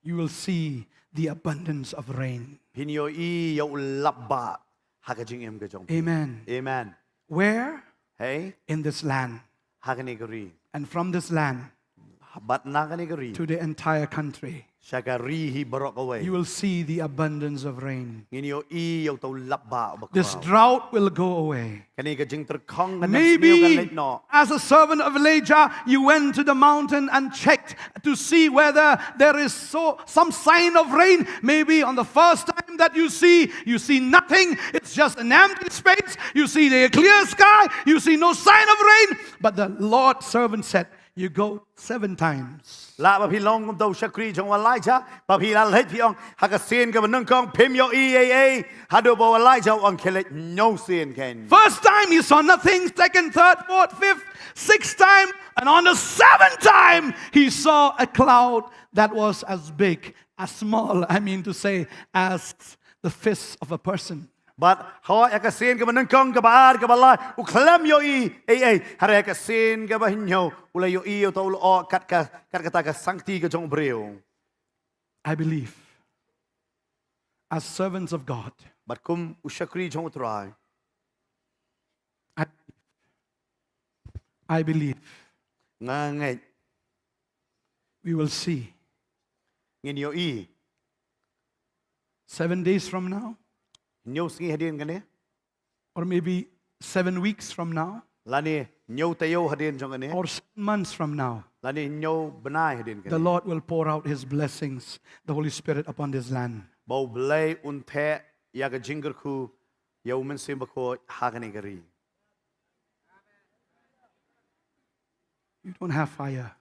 you will see the abundance of rain. Phin ïohi ïa u lap bah ha ka jingim ka jong phi. Amen. Amen. Where? Hei? In this land. Ha kane ka ri. And from this land, bad na kane ka ri, to the entire country, sha ka ri hi baroh kawei, you will see the abundance of rain. Ngin ïohi ïa uta u lap bah uba khraw. This drought will go away. Kane ka jingtyrkhong ka nemsniew kan leit noh. Maybe as a servant of Elijah, you went to the mountain and checked to see whether there is so, some sign of rain. Maybe on the first time that you see, you see nothing. It's just an empty space. You see the clear sky. You see no sign of rain. But the Lord's servant said, "You go seven times." Lah ba phi long kum uta u shakri jong u Elijah, ba phi la leit phi ong, ha ka sien kaba nyngkong phim ïohi ei ei, haduh ba u Elijah u ong, khie leit hynñiew sien kein. First time he saw nothing, second, third, fourth, fifth, sixth time, and on the seventh time he saw a cloud that was as big, as small, I mean to say, as the fist of a person. Bad hooid, ha ka sien kaba nyngkong, kaba ar, kaba lai, u khlem ïohi ei ei, hynrei ha ka sien kaba hynñiew u la ïohi ïa uta u lyoh kat ka, kat kata ka sangti ka jong u briew. I believe, as servants of God, bad kum u shakri jong u Trai, I, I believe, nga ngeit, we will see, ngin ïohi, seven days from now, hynñiew sngi hadien kane, or maybe seven weeks from now, lane hynñiew taïew hadien jong kane, or seven months from now, lane hynñiew bnai hadien kane, the Lord will pour out his blessings, the Holy Spirit, upon this land. Ba U Blei un theh ïa ka jingkyrkhu ïa U Mynsiem Bakhuid ha kane ka ri. You don't have fire.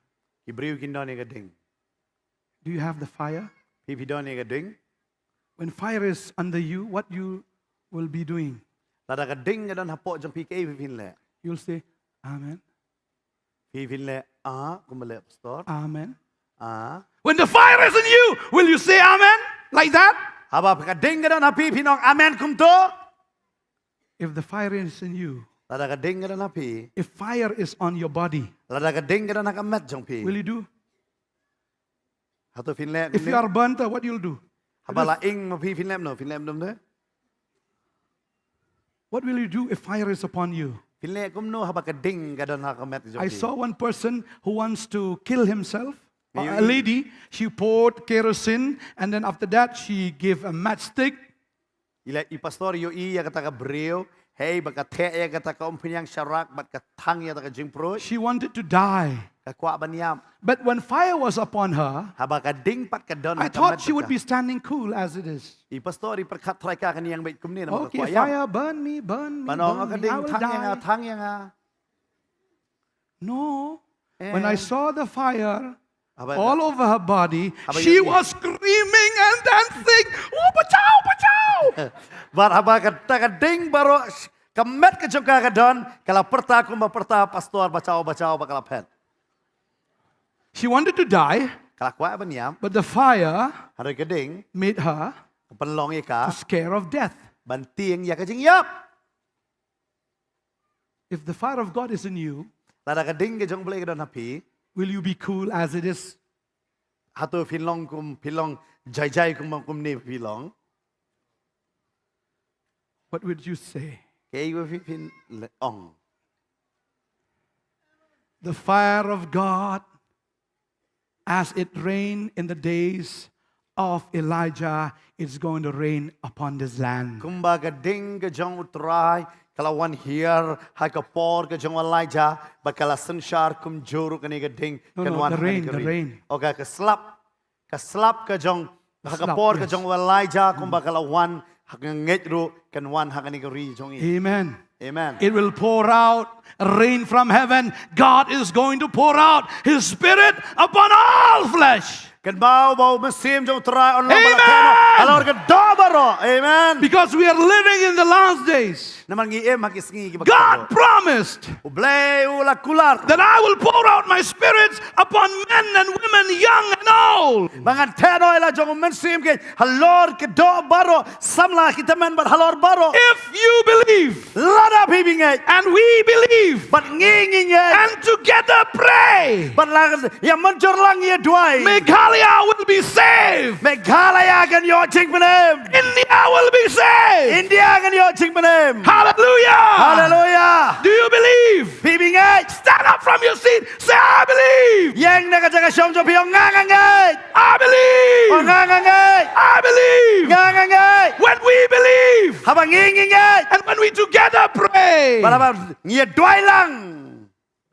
Ki briew kim don ïa ka ding. Do you have the fire? Phi phi don ïa ka ding. When fire is under you, what you will be doing? Lada ka ding ka don hapoh jong phi, kaei phi phin leh? You'll say, "Amen." Phi phin leh, "Ah," kumba leh pastor. "Amen." Ah. When the fire is in you, will you say, "Amen," like that? Haba ka ding ka don ha phi, phin ong, "Amen," kumto? If the fire is in you, lada ka ding ka don ha phi, if fire is on your body, lada ka ding ka don ha ka met jong phi, will you do? Hato phin leh kumne? If you are burnt, uh, what you'll do? Haba la ing ma phi, phin leh kumno, phin leh kumno? What will you do if fire is upon you? Phin leh kumno haba ka ding ka don ha ka met jong phi? I saw one person who wants to kill himself. Ngi ïohi. A lady, she poured kerosene, and then after that she gave a matchstick. Ila i pastor ïohi ïa kata ka briew, hei ba ka theh ïa kata ka umphniang sharak bad ka thang ïa kata ka jingpruid. She wanted to die. Ka kwah ban ïap. But when fire was upon her, haba ka ding pat ka don ha ka met jong ka, I thought she would be standing cool as it is. I pastor i pyrkhat trai ka kan ïeng beit kumne namar ka kwah ïap. Okay, fire, burn me, burn me, burn me. Ban ong ka ding, thang ïa nga, thang ïa nga. No. When I saw the fire all over her body, she was screaming and dancing, "Oh, bachao, bachao!" Bad haba kata ka ding baroh ka met ka jong ka ka don, ka la pyrta kumba pyrta pastor, "Bachao, bachao," bad ka la phet. She wanted to die, ka la kwah ban ïap, but the fire, hynrei ka ding, made her, ka pynlong ïa ka, to scare of death, ban tieng ïa ka jingïap. If the fire of God is in you, lada ka ding ka jong U Blei ka don ha phi, will you be cool as it is? Hato phin long kum, phin long jai jai kum, kumne phin long? What would you say? Kaei ba phi phin ong? The fire of God, as it rained in the days of Elijah, it's going to rain upon this land. Kumba ka ding ka jong U Trai ka la wan hiar ha ka por ka jong u Elijah, bad ka la synshar, kumjuh ruh kane ka ding kan wan ha kane ka ri. No, no, the rain, the rain. Okay, ka slap, ka slap ka jong, ha ka por ka jong u Elijah, kumba ka la wan, ha ka ngeit ruh kan wan ha kane ka ri jong ngi. Amen. Amen. It will pour out rain from heaven. God is going to pour out His Spirit upon all flesh. Kan bau bau mynsiem jong U Trai un long ba la theh noh halor ka doh baroh. Amen. Because we are living in the last days. Namar ngi im ha ki sngi kiba kut. God promised, U Blei u la kular, that I will pour out my spirits upon men and women, young and old. Ba ngan theh noh ïa la jong u Mynsiem kein halor ka doh baroh, samla ki tymmen bad halor baroh. If you believe, lada phi ngeit, and we believe, bad ngi ngi ngeit, and together pray, bad la ïa mynjur lang ïa duwai, Meghalaya will be saved. Meghalaya kan ïoh jingpynim. India will be saved. India kan ïoh jingpynim. Hallelujah. Hallelujah. Do you believe? Phi ngeit? Stand up from your seat. Say, "I believe." Ïeng na ka jaka shong jong phi, ong, "Nga nga ngeit." I believe. Ong, "Nga nga ngeit." I believe. Nga nga ngeit. When we believe, haba ngi ngi ngeit, and when we together pray, bad haba ngi ïa duwai lang,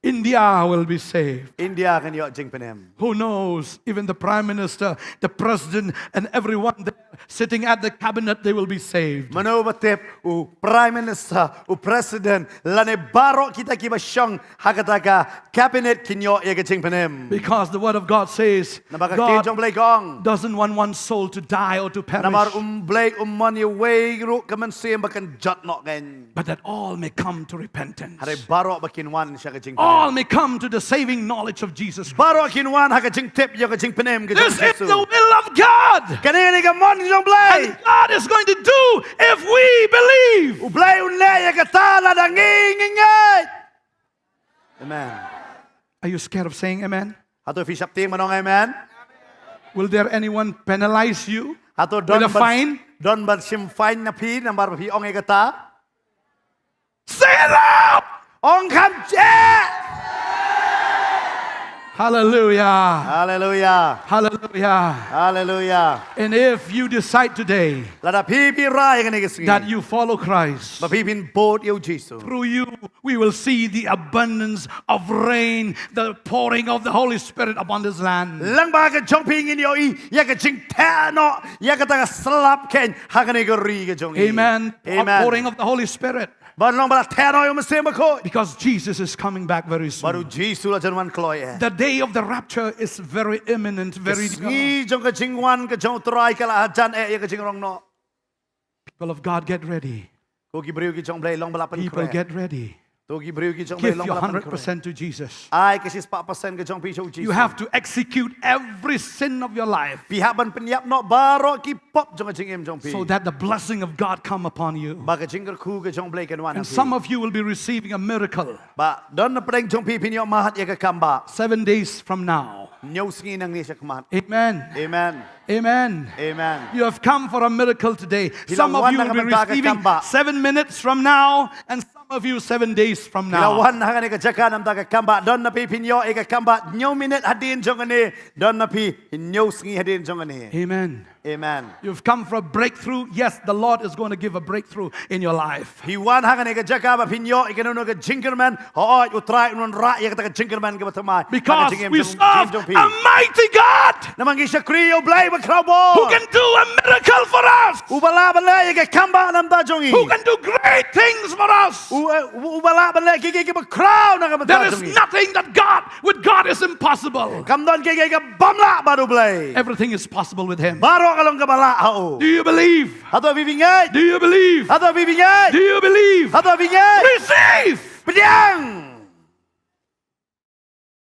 India will be saved. India kan ïoh jingpynim. Who knows? Even the Prime Minister, the President, and everyone there sitting at the cabinet, they will be saved. Mano ba tip, u Prime Minister, u President, lane baroh kita kiba shong ha kata ka cabinet kin ïoh ïa ka jingpynim. Because the word of God says, namar ka ktien jong U Blei ka ong, God doesn't want one soul to die or to perish. Namar U Blei um mon ïa uwei ruh ka mynsiem ba kan jot noh kein. But that all may come to repentance. Hynrei baroh ba kin wan sha ka jingpynim. All may come to the saving knowledge of Jesus Christ. Baroh kin wan ha ka jingtip ïa ka jingpynim ka jong U Jisu. This is the will of God. Kane ka dei ka mon jong U Blei. And God is going to do if we believe. U Blei un leh ïa kata lada ngi ngi ngeit. Amen. Are you scared of saying amen? Hato phi sheptieng ban ong amen? Will there anyone penalize you with a fine? Hato don ban, don ban shim fine na phi namar ba phi ong ïa kata? Say it loud! Ong kham seh! Hallelujah. Hallelujah. Hallelujah. Hallelujah. And if you decide today, lada phi phi rai kane ka sngi, that you follow Christ, ba phi phin bud ïa U Jisu, through you we will see the abundance of rain, the pouring of the Holy Spirit upon this land. Lyngba ka jong phi ngin ïohi ïa ka jingtheh noh ïa kata ka slap kein ha kane ka ri ka jong ngi. Amen. Amen. Outpouring of the Holy Spirit. Ban long ba la theh noh ïa u Mynsiem Bakhuid. Because Jesus is coming back very soon. Bad u Jisu u la jan wan kloi eh. The day of the rapture is very imminent, very near. Sngi jong ka jingwan ka jong u Trai ka la hajan eh ïa ka jingrong noh. People of God, get ready. Ko ki briew ki jong u Blei, long ba la pynkhreh. People, get ready. To ki briew ki jong u Blei, Give long your ba la hundred pynkhreh. Percent to Jesus. Ai ka shispah percent ka jong phi sha u Jisu. You have to execute every sin of your life. Phi hap ban pynïap noh baroh ki pop jong ka jingim jong phi. So that the blessing of God come upon you. Ba ka jingkyrkhu ka jong u Blei kan wan ha phi. And some of you will be receiving a miracle. Ba don napdeng jong phi phin ïoh mad ïa ka kam ba. Seven days from now. Hynñiew sngi nangne shakhmat. Amen. Amen. Amen. Amen. You have come for a miracle today. Phi la Some of wan you na will ka be bynta ka receiving kam ba. Seven minutes from now, and some of you seven days from Phi la now. wan ha kane ka jaka namar ka kam ba, don na phi phin ïoh ïa ka kam ba hynñiew minit hadien jong kane, don na phi hynñiew sngi hadien jong kane. Amen. Amen. You've come for a breakthrough. Yes, the Lord is going to give a breakthrough in your life. Phi wan ha kane ka jaka ba phin ïoh ïa kano kano ka jingkyrmen, hooid, u Trai un wanrah ïa kata ka jingkyrmen kaba thymmai. Because Kata ka jingim we jong, serve jingim jong phi. A mighty God Namar ngi shakri ïa u Blei bakhraw bor. Who can do a miracle for us. Uba lah ban leh ïa ka kam ba namar jong ngi. Who can do great things for us. U, eh, u, uba lah ban leh ki, ki, kiba khraw na ka bynta jong ngi. There is nothing that God, with God is impossible. Kam don kiei kiei kaba ym lah bad u Blei. Everything is possible with Him. Baroh ka long kaba lah ha u. Do you believe? Hato phi ngeit? Do you believe? Hato phi ngeit? Do you believe? Hato phi ngeit? Receive. Pdiang.